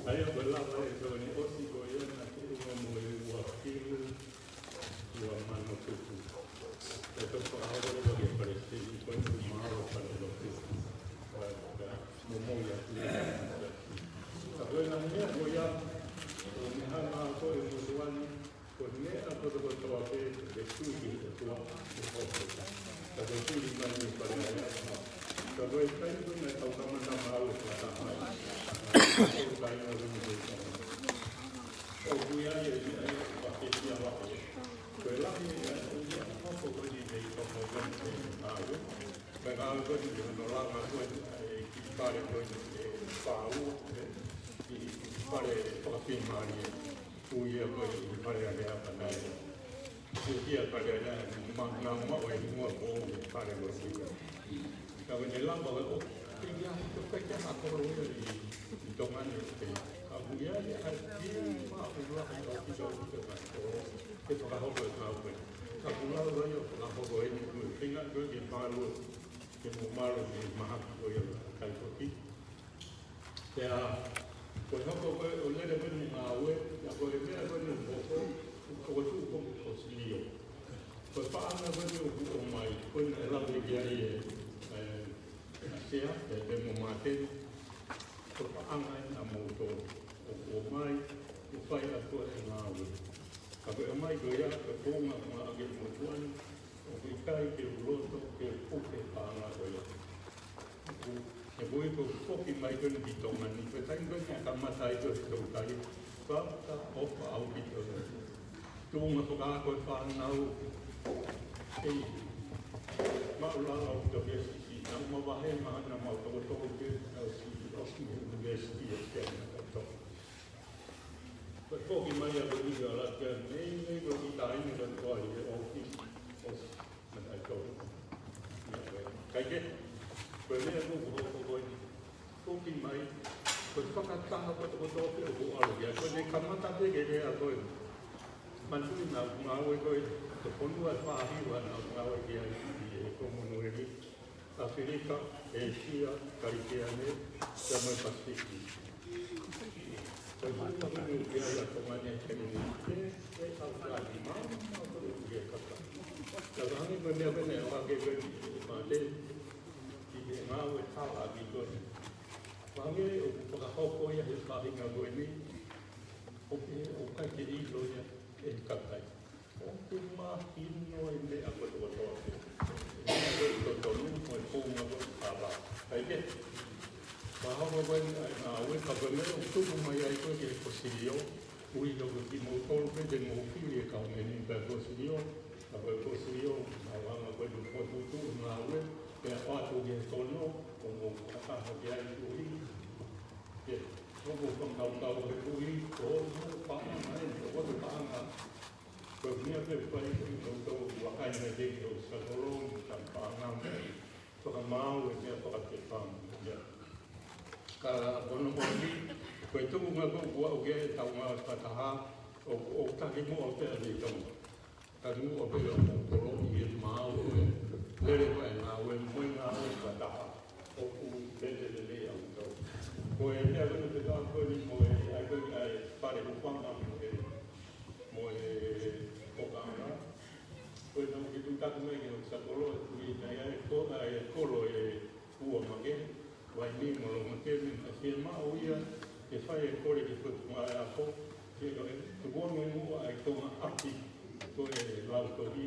Ai ko lava e ko ni ʻosi ko ia na ke ua mo e ua kilu, ua mano tuku. E to pa a ko le ke pare si ko ni mau ka le lo ki. Mo mo ia. Ka ko e na ni ko ia. Ko ni hana ko e mo tuani. Ko e meʻa kotokotoa pē, ke tui ki he ʻOtua, ke hoko. Ka ko e tui mai ni fale ai ʻa. Ka ko e kai ko na tau kamata mau e fakataha. Ko e kai na lumi ko e kai. ʻOku ʻi ai e meʻa ia ʻoku fakefia lahi. Ko e lahi e meʻa ʻoku ʻi ai hoko ko eni mei toko ko eni mei mau. Mei mau ko eni mei hono langa ko eni e ki fale ko eni e pau, e ki fale fakafimālie. Ko ia ko e fale alea ka nai. Ko ia fale alea, ma, ma, ma, ʻo e mua ko e fale ko ia. Ka ko e lava ko e ʻo. Ko ia, ko e kai ke ako lo ia i, i Tonga ni ʻo te. Ka ko ia ia ai, i ma, ʻo la, ʻo ki so, ki so, ka ko. Ke fakahoko e kau ko e. Ka ko la, la, ia, fakahoko e ni, ko e, pinga, ko e, ke malu, ke mo malu, ke mahaki, ko ia, kai ko ki. Pea, ko e hoko ko e ʻo lele ko eni ngāue, ia ko e meʻa ko eni hoko, ko e tuʻu ko ʻOsilio. Ko e paʻanga ko eni ʻoku ʻomai, ko eni e lau ʻe ki ai e, e, ʻAsea, e, e mo Māteni. Ko e paʻanga eni ʻa moutolu, ʻoku ʻomai, ʻo fai atu e ngāue. Ka ko e ʻomai ko ia, ko e konga, konga ake mo tuani, ʻoku ʻikai ke u loto, ke u puke paʻanga ko ia. He ko e ko foki mai ko eni ki Tonga ni, ko e taimi ko eni ʻa e kamata ai ko e toutai, fakaʻofa ʻaupito. Tuʻunga fakaako e fānau, ei, maʻu lalo ʻaupito ke sisi, nau mavahe mahana mau tokotoko ke, nau si, ʻosi he university ʻo ke ana kato. Ko e foki mai ʻa ko e ʻi ala ke nei, nei ko e ki taimi ka ko ai e ʻofisi, ʻosi. Matai tau. Kai ke, ko e meʻa ko ko ko ko ni. Ko ki mai, ko e fakataha ko ko tau pe ko alo ia, ko e kamata pe ke lea ko e. Mantu na ngāue ko e, ko e fonua e fāhiva na ngāue ki ai, e ko Monueli, ʻAfilika, ʻĒsia, Kalifiane, pea mo e Pasifiki. Ko e hana ko e ke ai a ko mane ke ni, e, e, au ka ni, ma, ma, ko e ke kaka. Ka ka hangi ko e meʻa ko eni, ʻo hake ko eni, ma te, ki he ngāue tala ki ko eni. Ka hangi ʻoku fakahoko ia he faʻahinga ko eni, ʻoku, ʻoku ʻikai ke ʻilo ia, e kakai. ʻOku mahino e meʻa kotokotoa pē. E meʻa kotokotoa mo e konga ko e kava. Kai ke? Ka hoko ko e ngāue ka ko e meʻa ʻoku tuku mai ai ko e ke ʻOsilio. Ui ko e kimoutolu pē te mou fili e kau meni pē ʻOsilio. Ka ko e ʻOsilio, ma vanga ko e tuku ko e tutu ngāue. Pea ʻoatu ke tono, ʻo mou kakaha ke ai tui. Ke, ʻo mou fakaukau he tui, ko mou paʻanga, ʻo mou paʻanga. Ko e meʻa pē fai ko e tau vakai mai ke ke ʻo sakolo, ka paʻanga mai. Fakamaau e meʻa fakatefanga, ia. Ka kono moʻoni, ko e tuʻunga ko ua ʻo ke tau ngā fakataha, ʻo, ʻo taki mo ʻo te ani tau. Ka tuʻu ʻo pele ʻo mou kolo i e maau ko e. Lele ko e ngāue, mo e ngāue fakataha. ʻOku lele lele au tau. Ko e meʻa ko e te tau ko e ni mo e, ai ko e ai fale ko fanga mo e. Mo e ko kanga. Ko e tau ki tu taku mai ki o sakolo, e tui nai ai ko ai kolo e ua make, vai ni mo lo make ni, ka ke maʻu ia, ke fai e kole ke fotu mai ako, ke ko e, ke wonu e mua ai ko ma aki, ko e lau tohi,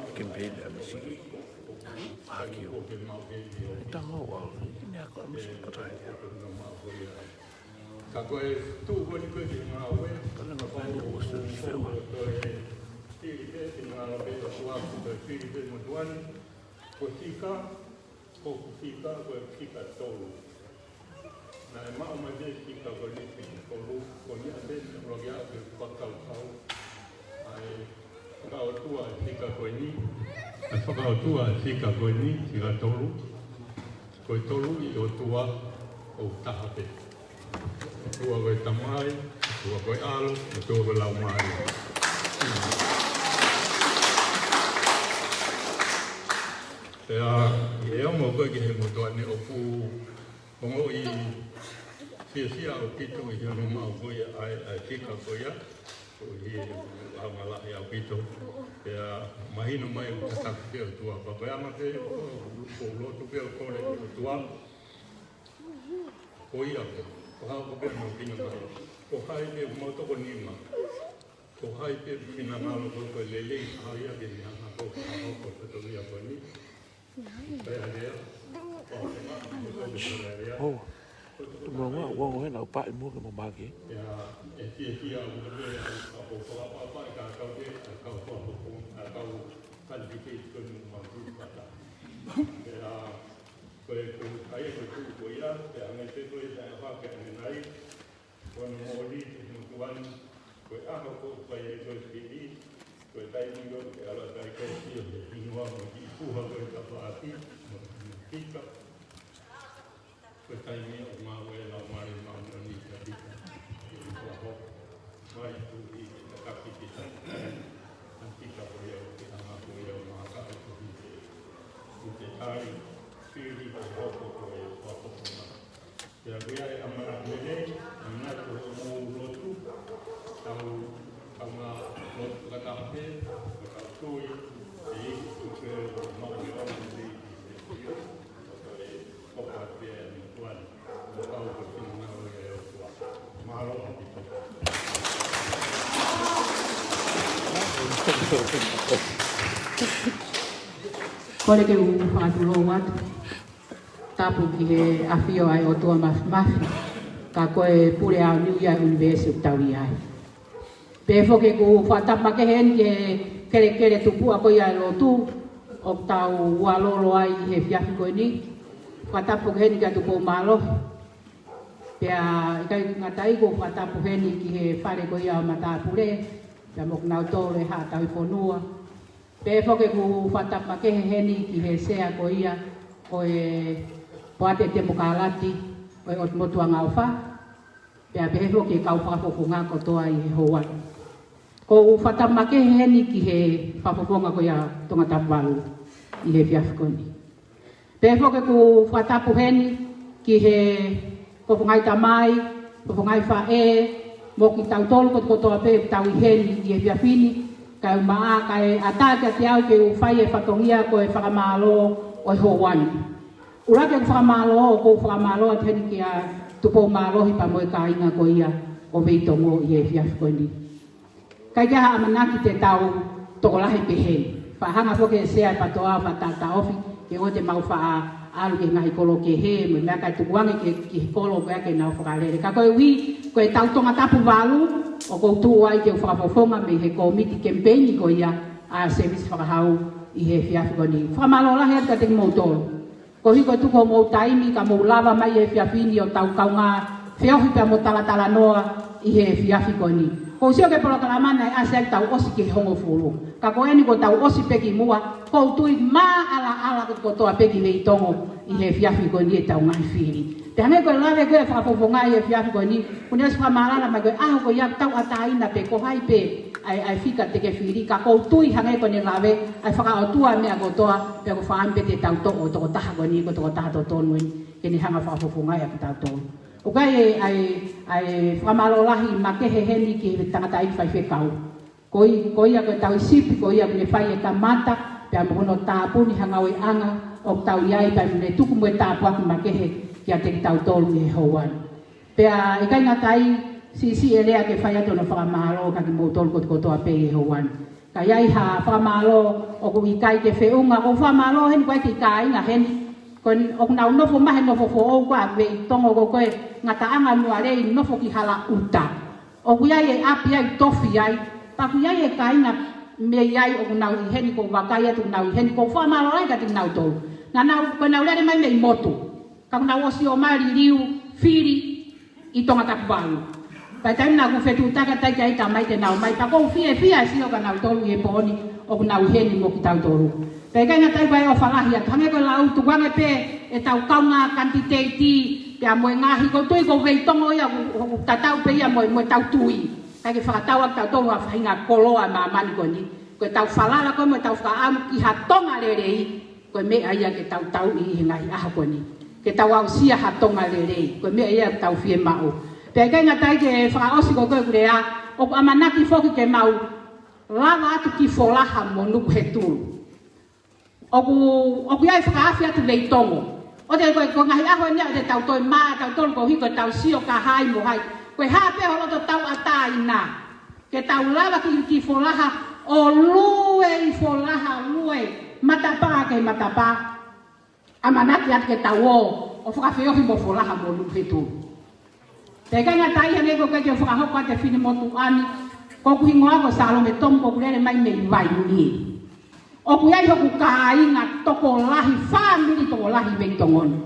Kemipele ʻa Misiki. Mahaki ʻo. He tama ʻo au, ʻi ne ako ʻa Misiki Pataia. Ka ko e tuʻu ko eni ko e ngāue. Ka le ngā pāni ʻo Australia fewa. Ko e fili pē, ki ngā pē ʻo tua, ko e fili pē mo tuani. Ko e fika, ko e fika, ko e fika tolu. Naʻe maʻu mai pē fika ko eni fika tolu, ko eni ʻa te ne ʻuluaki ʻa ke fakakaukau. ʻA e fakaʻotua e fika ko eni, ʻa e fakaʻotua e fika ko eni, fika tolu. Ko e tolu ʻi ʻOtua ʻoku taha pē. ʻOtua ko e Tamai, ʻOtua ko e ʻAlo, ʻOtua ko e Laumālie. Pea, ʻi he ongo ko ē ki he motuʻa ni ʻoku ongoʻi fiefia ʻaupito ʻi he ongo maʻu ko ia ʻa e, ʻa e fika ko ia. Ko e ʻaonga lahi ʻaupito. Pea mahino mai ʻoku tataki pē ʻOtua. Pea ko e anga pē ʻoku ou lotu pē ʻo kole ki he ʻOtua. Ko ia pē, ko hao ko pē mau finangalo. Ko hai pē mau toko nima. Ko hai pē finangalo ko e lelei, ko ia ke ne hanga ko e hao ko e fatongia ko eni. Oh, tu mo nga wa ngena o pa i mo ke mo maki. Ko e, ko e, ʻa ia ko e tuʻu ko ia, pea ʻange pē ko ia, ʻa e hake ʻange nai, ko hono moʻoni, mo tuʻu ʻange, ko e ʻaho ko ē ʻoku fai ai ko e fili, ko e taimi ko ē ʻoku ala kai ko e fili, he hingoa mo e kiʻi puha ko e tafaʻaki, mo e fika, ko e taimi ʻoku ngāue e Laumālie Māʻoniʻoni kia kita, ke ʻi tua ho, mai tuʻi ke tataki kita, ʻa kita ko ia ʻoku ke hanga ko ia ʻo maka e tuʻi ke, ʻi te tali, fili ko e hoko ko e fakapuna. Pea ko ia e ʻamanaki lelei, ʻamanaki ko hoʻomou lotu, tau, tau ngā lotu fakataha pē, ko tau tui, e i, ko e maʻu e ʻamanaki lelei, e i, ko e hoka pē e ni kuani, ko tau ko e finangalo ia e ʻOtua. Mālō ʻaupito. Kole ke u fakatulou atu. Tapu ki he ʻafio ʻa e ʻOtua Māfimafi, ka ko e pule aoniu ia ʻa e ʻunivēsi ʻoku tau ʻi ai. Pea foki ʻoku fakatapu makehe eni ki he kelekele tupuʻa ko ia e lotu, ʻoku tau ualolo ai he efiafi ko eni. Fakatapu heni kia Tupou Mālohi. Pea ʻikai ngata ai, ʻoku ou fakatapu heni ki he fale ko ia ʻo Matāpule, pea mo kinautolu e Haʻa Tauhi Fonua. Pehē foki ʻeku fakatapu makehe heni ki he sea ko ia ʻo e Poate Temokalati ʻo e ʻOtu Motu Angaʻofa. Pea pehē foki ki he kau fakafofonga kotoa ʻi he houa ni. ʻOku ou fakatapu makehe heni ki he fakafofonga ko ia Tongatapu valu ʻi he efiafi ko eni. Pehē foki ʻeku fakatapu heni ki he fofongaʻi tamai, fofongaʻi faʻē, mo kitautolu kotokotoa pē ʻoku tau ʻi heni ʻi he efiafi ni, kae ʻumaʻā, kae ʻatā kiate au ke u fai e fatongia ko e fakamālō ʻo e houa ni. ʻUluaki ʻeku fakamālō, ʻoku ou fakamālō atu heni kia Tupou Mālohi pea mo e kāinga ko ia ʻo Veitongo ʻi he efiafi ko eni. ʻIkai ke ʻi ai ha ʻamanaki te tau tokolahi pehē. Faʻa hanga foki ʻe he sea ʻo e PTOA ʻo faʻa taʻotaʻofi ke ʻoua te mau faʻa ʻalu ki he ngaahi kolo kehe, mo e meʻa kae tukuange ki he, ki he kolo ko ia ke nau fakalele. Ka koeʻuhi ko e tau Tongatapu valu, ʻoku ou tuʻu ai ke u fakafofonga mei he kōmiti kemipeini ko ia ʻa e sēvisi fakahau ʻi he efiafi ko eni. Fakamālō lahi atu kiate kimoutolu. Koeʻuhi ko e tuku hoʻomou taimi ka mou lava mai he efiafi ni ʻo tau kaungā feohi pea mo talatalanoa ʻi he efiafi ko eni. ʻOku ou sio ki he polokalama naʻe ʻasi ai tau ʻosi ki he hongofulu. Ka ko eni kuo tau ʻosi pē ki muʻa, ʻoku ou tui maʻalaʻala kotoa pē ki Veitongo ʻi he efiafi ko eni ʻetau ngaahi fili. Pea hangē ko e lave ko ia ʻa e fakafofonga ʻi he efiafi ko eni, ʻoku ne ʻosi fakamaʻalaʻala mai ko e ʻaho ko ia tauʻatāina pē ko hai pē ʻa e, ʻa e fika te ke fili, ka ʻoku ou tui hangē ko ʻene lave, ʻa e fakaʻotua meʻa kotoa, pea ko e fakaʻamu pē te tau toʻo, tokotaha ko eni, ko e tokotaha totonu eni, ke ne hanga ʻo fakafofongaʻi ʻa kitautolu. ʻOku ʻi ai e, ʻa e, ʻa e fakamālō lahi makehe heni ki he tangataʻeiki faifekau. Ko i-, ko ia ko e tauhi sipi, ko ia ʻoku ne fai e kamata, pea mo hono tāpuni ha ngāueʻanga ʻoku tau ʻi ai, pea mo ne tuku mo e tāpuaki makehe kiate kitautolu ʻi he houa ni. Pea ʻikai ngata ai, siʻisiʻi e lea ke fai atu hono fakamālō kiate kimoutolu kotokotoa pē ʻi he houa ni. Ka ʻi ai ha fakamālō ʻoku ʻikai ke feʻunga, ʻoku ou fakamālō heni ko e kiʻi kāinga heni. Ko ʻoku nau nofo mai he nofo foʻou ko ia ʻa Veitongo ko e ngataʻanga Nualei nofo ki Halaʻuta. ʻOku ʻi ai e ʻapi ʻoku tofi ai. Pea ʻoku ʻi ai e kāinga mei ai ʻoku nau ʻi heni, ʻoku ou vakai atu ʻoku nau ʻi heni, ʻoku ou fakamālō ai kiate kinautolu. Naʻa nau, ko ʻenau lele mai mei motu. Ka ʻoku nau ʻosi ō mai ʻo liliu fili ʻi Tongatapu valu. Pea taimi naʻa ku fetuʻutaki atu ai ki ai, talamai te nau ō mai, pea ʻoku ou fiefia ʻo sio kia nautolu ʻi he pō ni ʻoku nau ʻi heni mo kitautolu. Pea ʻikai ngata ai, ʻoku ou ʻofa lahi atu, hangē ko e lau, tukuange pē ʻetau kaungā kanititeiti, pea mo e ngaahi, ʻoku ou tui ko Veitongo ia ʻoku, ʻoku tatau pē ia mo, mo ʻetau tui. Kae ke fakatau ʻa kitautolu ha faʻahinga koloa ʻo e māmani ko eni. Ko ʻetau falala ko ē mo ʻetau fakaʻamu ki ha Tonga lelei, ko e meʻa ia ke tau tauhi ʻi he ngaahi ʻaho ko eni. Ke tau aʻusia ha Tonga lelei, ko e meʻa ia ke tau fiemaʻu. Pea ʻikai ngata ai, ke fakaʻosi ko ē ʻeku lea, ʻoku ʻamanaki foki ke mau lava atu ki Folaha mo Nukuhetulu. ʻOku, ʻoku ʻi ai e fakaafe atu Veitongo. ʻOua te, ko e, ko e ngaahi ʻaho ni ʻoua te tau toe mā, tautolu koeʻuhi ko ʻetau sio kia hai mo hai. Ko e hā pē ho loto tauʻatāina. Ke tau lava ki, ki Folaha, ʻo lue ʻi Folaha, lue matapā ki he matapā. ʻAmanaki atu ke tau ō ʻo fakafeohi mo Folaha mo Nukuhetulu. Pea ʻikai ngata ai, hangē ko ʻeku fakahoko atu e finemotuʻa ni, ko hoku hingoa ko Salome Tomu, ʻoku ou lele mai mei Vaini. ʻOku ʻi ai hoku kāinga tokolahi, fāmili tokolahi mei Tonga ni.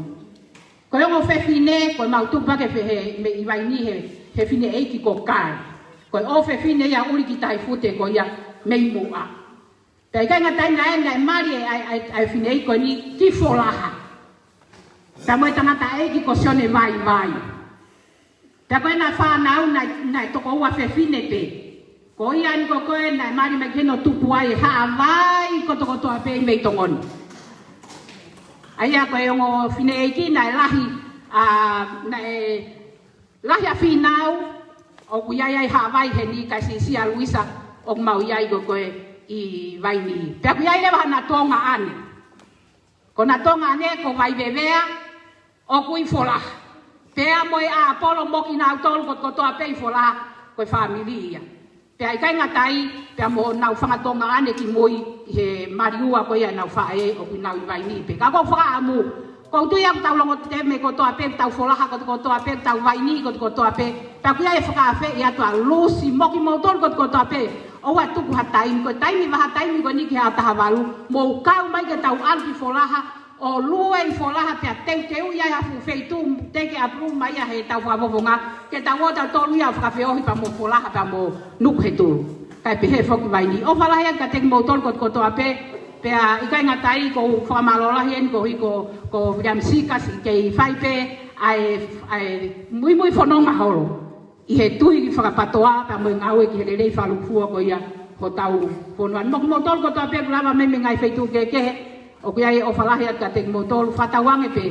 Ko e ongo fefine, ko ʻemau tupu hake he, mei Vaini he, he fineʻeiki ko Kae. Ko e ʻofefine ia ʻuli ki Taifute ko ia mei muʻa. Pea ʻikai ngata ai, naʻe, naʻe mali e, ʻa e, ʻa e, ʻa e fineʻeiki ko eni ki Folaha. Pea mo e tangataʻeiki ko Sione Vaivai. Pea ko ʻena fānau naʻe, naʻe toko ua fefine pē. Ko ia eni ko ē naʻe mali mai ki heni ʻo tupu ai e Haʻavai kotokotoa pē ʻi Veitongo ni. ʻA ia ko e ongo fineʻeiki naʻe lahi, ʻa, naʻe lahi ʻa Fīnau, ʻoku ʻi ai ʻa Haʻavai heni, kae siʻisiʻi ʻa Luisa, ʻoku mau ʻi ai ko ē ʻi Vaini. Pea ʻoku ʻi ai leva hona tuongaʻane. Ko hona tuongaʻane ko Vaivevea, ʻoku ʻi Folaha. Pea mo e ʻApolo mo kinautolu kotokotoa pē ʻi Folaha, ko e fāmili ia. Pea ʻikai ngata ai, pea mo honau fanga tuongaʻane kimui, he mali ua ko ia ʻenau faʻē, ʻoku nau ʻi Vaini pē. Ka ʻoku ou fakaʻamu, ʻoku ou tui ʻoku tau longoaʻa mai kotoa pē, tau Folaha kotokotoa pē, tau Vaini kotokotoa pē. Pea ʻoku ʻi ai e fakaafeʻi atu ʻa Lusi mo kimoutolu kotokotoa pē. ʻOua ʻe tuku ha taimi, ko e taimi, vahaʻa taimi ko eni ki he ʻaho taha valu, mou kau mai ke tau ʻalu ki Folaha, ʻo lue ʻi Folaha pea teuteu ia ʻi ha fuʻu feituʻu te ke approve mai ia he tau fakafofonga, ke tau ō tautolu ia ʻo fakafeohi pea mo Folaha pea mo Nukuhetulu. Kae pehē foki Vainī. ʻOfa lahi atu kiate kimoutolu kotokotoa pē, pea ʻikai ngata ai, ʻoku ou fakamālō lahi eni koeʻuhi ko, ko William Sikas ʻi he kei fai pē ʻa e, ʻa e muimui fononga holo ʻi he tui fakapatoa pea mo e ngāue ki he lelei fakalūkufua ko ia hotau fonua. Mo kimoutolu kotoa pē ʻoku lava mai mei he ngaahi feituʻu kehekehe, ʻoku ʻi ai e ʻofa lahi atu kiate kimoutolu, fakatauange pē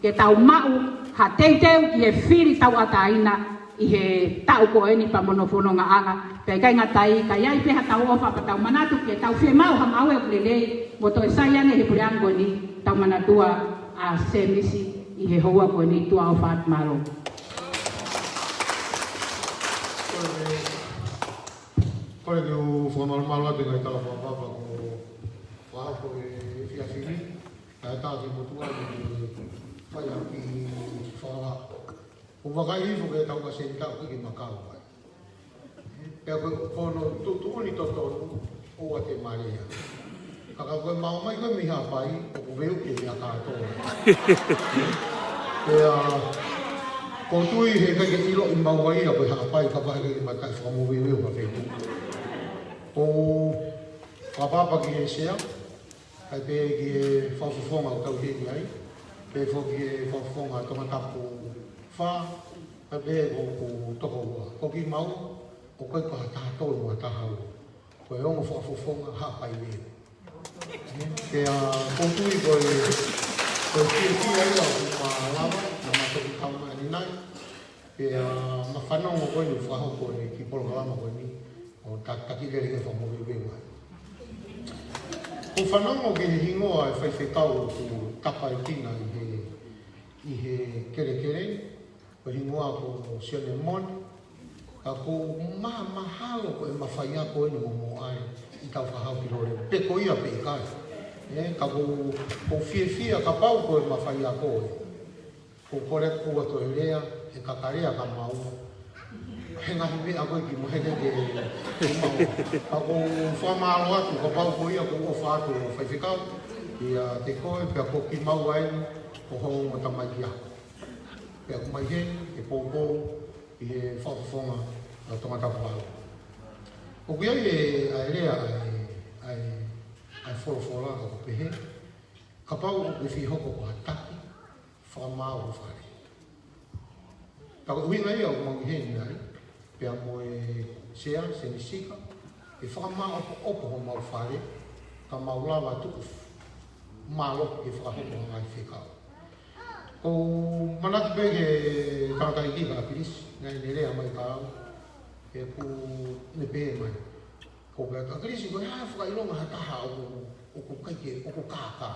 ke tau maʻu ha teuteu ki he fili tauʻatāina ʻi he taʻu ko eni pea mo hono fonongaʻanga. Pea ʻikai ngata ai, ka ʻi ai pē haʻatau ʻofa pea tau manatu ke tau fiemaʻu ha ngāue ʻoku lelei mo toe sai ange he puleʻanga ko eni, tau manatua ʻa Semisi ʻi he houa ko eni. Tuʻa ʻofa atu, mālō. Kole ke u fakamālō atu he ngaahi tala fakatapu kuo fakahoko he efiafi ni. Kae ʻatā ke u motuʻa ke fai ha kiʻi fakahā. ʻOku ou vakai hifo ki he tau ʻa Senitā ʻoku ʻikai ke ma kau ai. Pea ko hono tuʻutuʻuni totonu, ʻoua te ma lea. Ka ka ko e ma ō mai ko ē mei Haʻapai, ʻoku veuke mei he kātoa. Pea ʻoku ou tui he ʻikai ke ʻiloʻi maua ia ko e Haʻapai, kapau he ʻikai ke ma taʻefakamoveuveu ha feituʻu. ʻOku ou fakatapu ki he Sea, kae pehē ki he fakafofonga ʻoku tau ʻi heni ai, pehē foki ki he fakafofonga Tongatapu fā, kae pehē ko, ko Tokoua. Ko kimaua, ʻoku ʻikai ko ha taha tolu mo ha taha ua. Ko e ongo fakafofonga Haʻapai leva. Pea ʻoku ou tui ko e, ko e fiefia ia ʻoku ma lava, naʻa ma toki kau mai ʻanenai. Pea ma fanongo ko eni ʻoku fakahoko ʻeni e kiʻi polokalama ko eni, ʻo ta-, taki lele ia fakamoveuveu ai. ʻOku ou fanongo ki he hingoa e faifekau ʻoku tapa e kina ʻi he, ʻi he kelekele, ko e hingoa ko Sione Moni, ka ʻoku ou mahamahalo ko e mafai ako eni mo mo ai ʻi tau fakahau ki lole, pe ko ia pe ʻikai. Ē, ka ʻoku ou, ʻoku ou fiefia kapau ko e mafai ako ē. ʻOku ou kole atu ʻoua toe lea, he ka ka lea ka maua. He ngaahi meʻa ko ē ki mo heke ke, ke maua. Ka ʻoku ou fakamālō atu, kapau ko ia ʻoku ou ʻofa atu ʻo faifekau, ʻiate koe, pea ko kimaua eni, ko hoʻo ongo tamaiki ako. Pea ʻoku mai heni, ke poupou, ʻi he fakafofonga ʻa Tongatapu valu. ʻOku ʻi ai e, ʻa e lea, ʻa e, ʻa e, ʻa e folofola ʻoku pehē, kapau ʻoku ke fie hoko ko ha taki, fakamaau ho fale. Ka ko e ʻuhinga ia ʻoku mau ʻi heni ai, pea mo e Sea, Senisika, ke fakamāʻopoʻopo homau fale, ka mau lava tuku mālohi ke fakahoko ha ngaahi fekau. ʻOku ou manatu pē ki he tangataʻeiki ko ʻAkilisi, naʻa ne lea mai kiate au, he ʻoku ne pehē mai. ʻOku ou pehē, ʻAkilisi, ko e hā e fakaʻilonga ha taha ʻoku, ʻoku ʻikai ke, ʻoku kākā.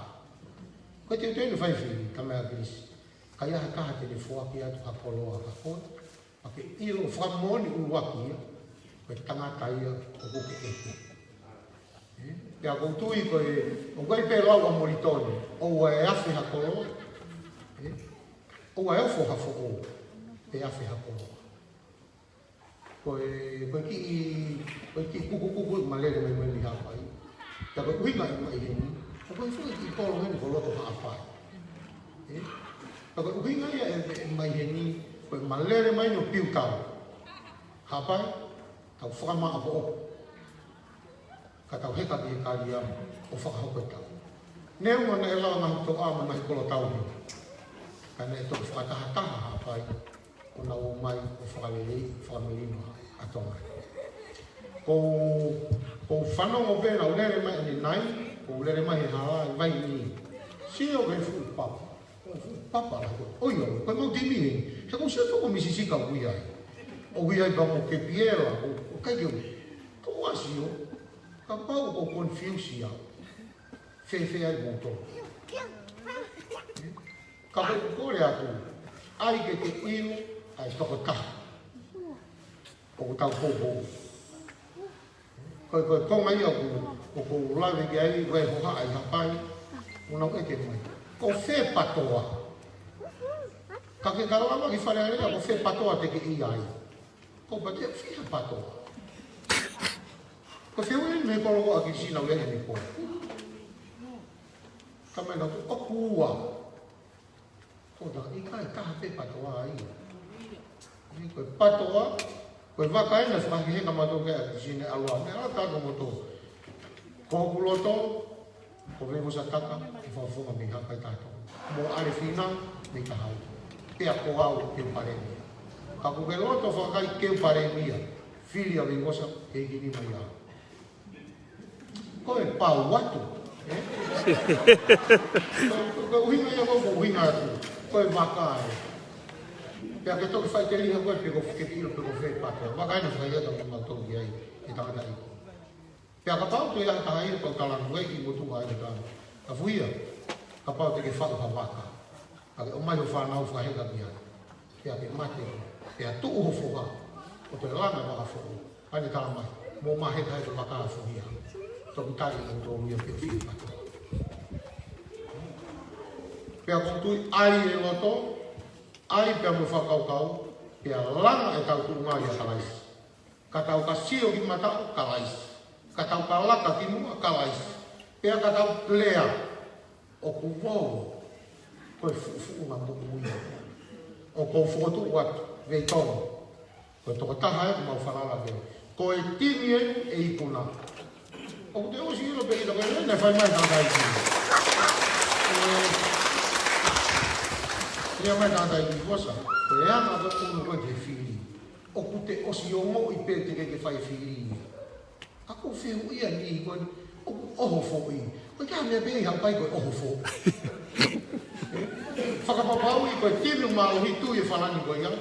Ko e teuteu eni ʻa e fai fili, talamai ʻe ʻAkilisi. Ka ʻi ai ha taha te ne foaki atu ha koloa kia koe, pea ke ʻilo fakamoʻoni ʻuluaki ia, ko e tangata ia ʻoku ke ʻeke. Ē? Pea ʻoku ou tui ko e, ʻoku ʻi ai pē lau ʻa Molitoni, ʻoua ʻe afe ha koloa. Ē? ʻOua ʻe ofo ha foʻou, pe afe ha koloa. Ko e, ko e kiʻi, ko e kiʻi kukukuku ʻi ma lele mai mai mei Haʻapai. Ka ko e ʻuhinga ʻema ʻi heni, ka ko e foʻi kiʻi kolo heni ko loto Haʻapai. Ē? Ka ko e ʻuhinga ia ʻe, ʻema ʻi heni, ko ʻema lele mai ʻo piu tau. Haʻapai, tau fakamāʻopoʻopo. Ka tau heka ki he kalia ʻo fakahoko e tau. Neongo naʻe lava ngaahi toʻa mo e ngaahi kolo tau heni. Ka naʻe toki fakatahataha Haʻapai, ʻo nau ō mai ʻo fakalelei, fakamelino ʻa Tonga. ʻOku ou, ʻoku ou fanongo pē naʻa ku lele mai ʻanenai, ʻoku ou lele mai he hala ʻi Vainī. Sio ki he fuʻu papa. Ko e fuʻu papa la ko. ʻOiauē, ko e mau timi ē. He ʻoku ou sio ki he fuʻu misisika ʻoku ʻi ai. ʻOku ʻi ai pea mo Kepiela, ʻoku, ʻoku ʻikai ke u. Ko ʻeku sio, kapau ʻoku ou confuse au. Fēfē ai moutolu. Ka ʻoku ou kole atu, ʻai ke ke ʻilo ʻa e tokotaha ʻoku tau poupou. Ko e, ko e konga ia ʻoku, ʻoku ou lave ki ai, ʻoku ʻi ai e hohaʻa ʻi Haʻapai, ʻoku nau ʻeke mai. Ko fē PTOA? Ka ke ka lava ki Fale Alea, ko fē PTOA te ke ʻi ai? Ko e PTOA, fiha PTOA. Ko e fehuʻi eni mei he kolo ko ʻAkilisi naʻa ku ʻi ai ʻanepō. Ka mai na tu ʻoku ua. Ko ta ʻikai, taha pē PATOA ia. Ko e PATOA, ko e vaka ena, fakahehe ka matou ke a sine alua. Meʻa la ka ko moto. Ko hoku loto, ko Veivosa Taka, ʻe fakafofonga mei Haʻapai taha tolu. Mo ʻAlefina, mei Tahaʻu. Pea ko au, Keu Palēmia. Ka ko ke loto fakakai Keu Palēmia. Fili ʻa Veivosa, ke hikini mai au. Ko e pau atu, ē? Ko, ko, ko e ʻuhinga ia ko, ko e ʻuhinga atu. Ko e vaka ē. Pea ke toki faʻiteliha ko e pe ko ke kilo pe ko fē PATOA. Vaka ena fai atu mo matou ki ai, e tangata ʻi. Pea kapau te ia taha ia pau talangu ai ki motu ai ka. Ka fuia, kapau te ke faʻu ha vaka. Ka ke ʻomai ho fānau fakahehe ki ai. Pea ke mate, pea tuʻu ho foha, ʻo toe langa vaka foʻou. Pane tala mai, mo maheka he vaka foʻou ia. Toki tali ʻo tolu ia pea fili PATOA. Pea ko tui ai e loto, ai pea mo fakakaukau, pea langa e tau tuʻunga ia Kalaisi. Ka tau ka sio ki mataʻu Kalaisi. Ka tau ka laka ki muʻa Kalaisi. Pea ka tau lea ʻoku vou ko e fuʻufuʻunga moʻui. ʻOku ou fokotuʻu atu, Veitongo. Ko e tokotaha ē ʻoku mau falala ki ai. Ko e timi ē ʻe ikuna. ʻOku te ʻosi ʻilo pē ʻilo ko e lea naʻe fai mai tangataʻeiki. Lea mai tangataʻeiki Vosa. Ko e anga ko e ʻunu ko e ke fili. ʻOku te ʻosi ongoʻi pē te ke ke fai fili. ʻA ko feu ia ni ko e ʻoku ʻoho foʻi. Ko e ka mea pē ʻi Haʻapai ko e ʻoho foʻi. Fakapapauʻi ko e timi mālohi Tuʻi ʻe Falani ko ia.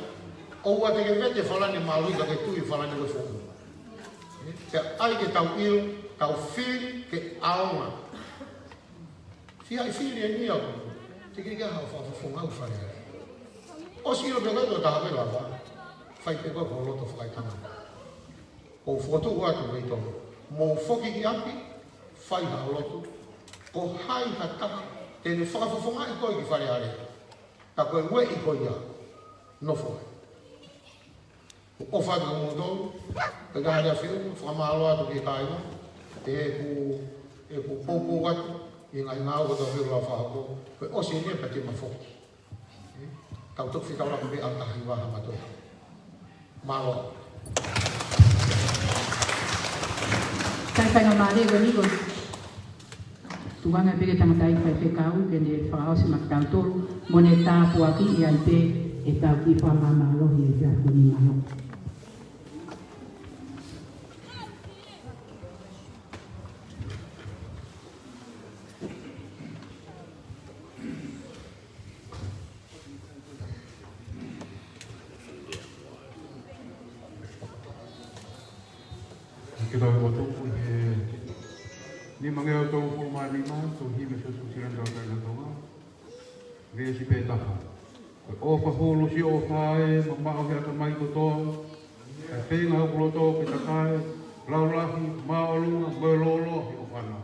ʻOua te ke vete Falani mālohi ka ke Tuʻi ʻe Falani ko e foʻi. Pea ʻai ke tau ʻilo, tau fili ke ʻaonga. Fia ʻi fili e ni au, te ke ke ha fakafofonga ʻo fale ai. ʻOsi ʻilo pē ko e tō taha pē lava, fai pē ko e ko loto fakaitanga. ʻOku ou fokotuʻu atu Veitongo. Mou foki ki ʻapi, fai ha lotu, ko hai ha taha, te ne fakafofongaʻi koe ki Fale Alea. Ka ko e ueʻi ko ia, nofo ai. ʻOku ou ʻofa atu kiate kimoutolu, pea ka hale a feu, fakamālō atu ki he kāinga, ʻeku, ʻeku poupou atu, ʻi he ngaahi ngāue ko e tau feu la fahoko, ko e ʻosi eni pea te ma foki. Kau toki fika ora ko pē au tahi vaha mato. Mālō. Kai kai ngā mālie ko ni ko. Tuanga pē ke tangataʻeiki faifekau ke ne fakaʻosi maʻa kitautolu, mo ne tāpuakiʻi ai pē ʻetau kiʻi fakamāmālohi ʻi he efiafi ni, mālō. Ke tau ʻoatu ʻi he nima ngeau tolungofulu mā nima, tohi mei he Siasi Uēsilani Tauʻatāina ʻo Tonga. Veesi pē taha. Ko e ʻofa hulu siʻo ʻofa ē, mamaʻo he ʻatamai kotoa. ʻA e feinga hoku loto ke takai, laulahi, māʻolunga, mo e lōloa he ʻofa na.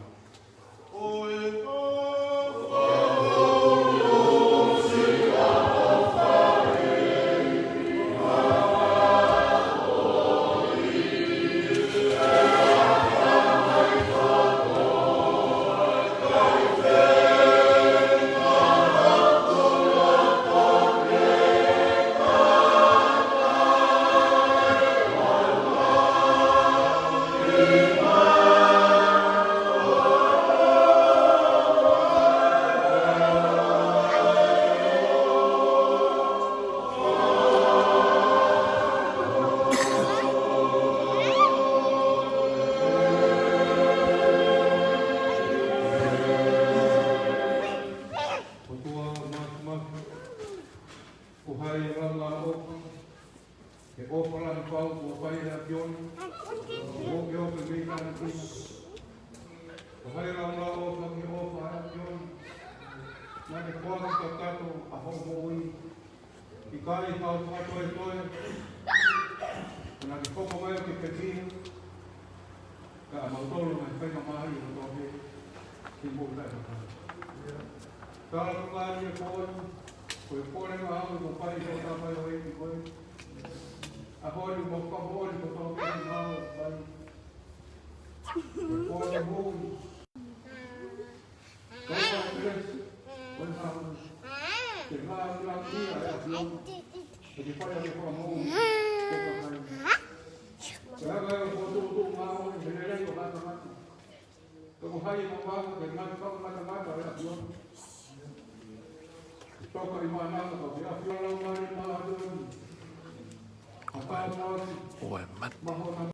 ʻOtua Māfimafi, ko hai ʻe langa ʻofa, he ʻofa lahi pau kuo fai ʻe he ʻAfiona, ʻo ke ope mei taʻengata. Ko hai ʻe langa ʻofa, he ʻofa ʻa e ʻAfiona, naʻa ke foaki kakato ʻa hoʻo moʻui, ʻikai ha ʻofa toetoe, naʻa ke hoko mai ʻo ke pekia, ka ʻa mautolu naʻe fai ka mai ʻi ho tohi, ki mou taʻengata. Tala ko ka ia ko e, ko e kole ma au ko fai ko ka mai ʻo e ki koe. ʻA holi mo ka holi ko tau ki mau fai. Ko e kole mo. Ko e kole ʻOe, mate.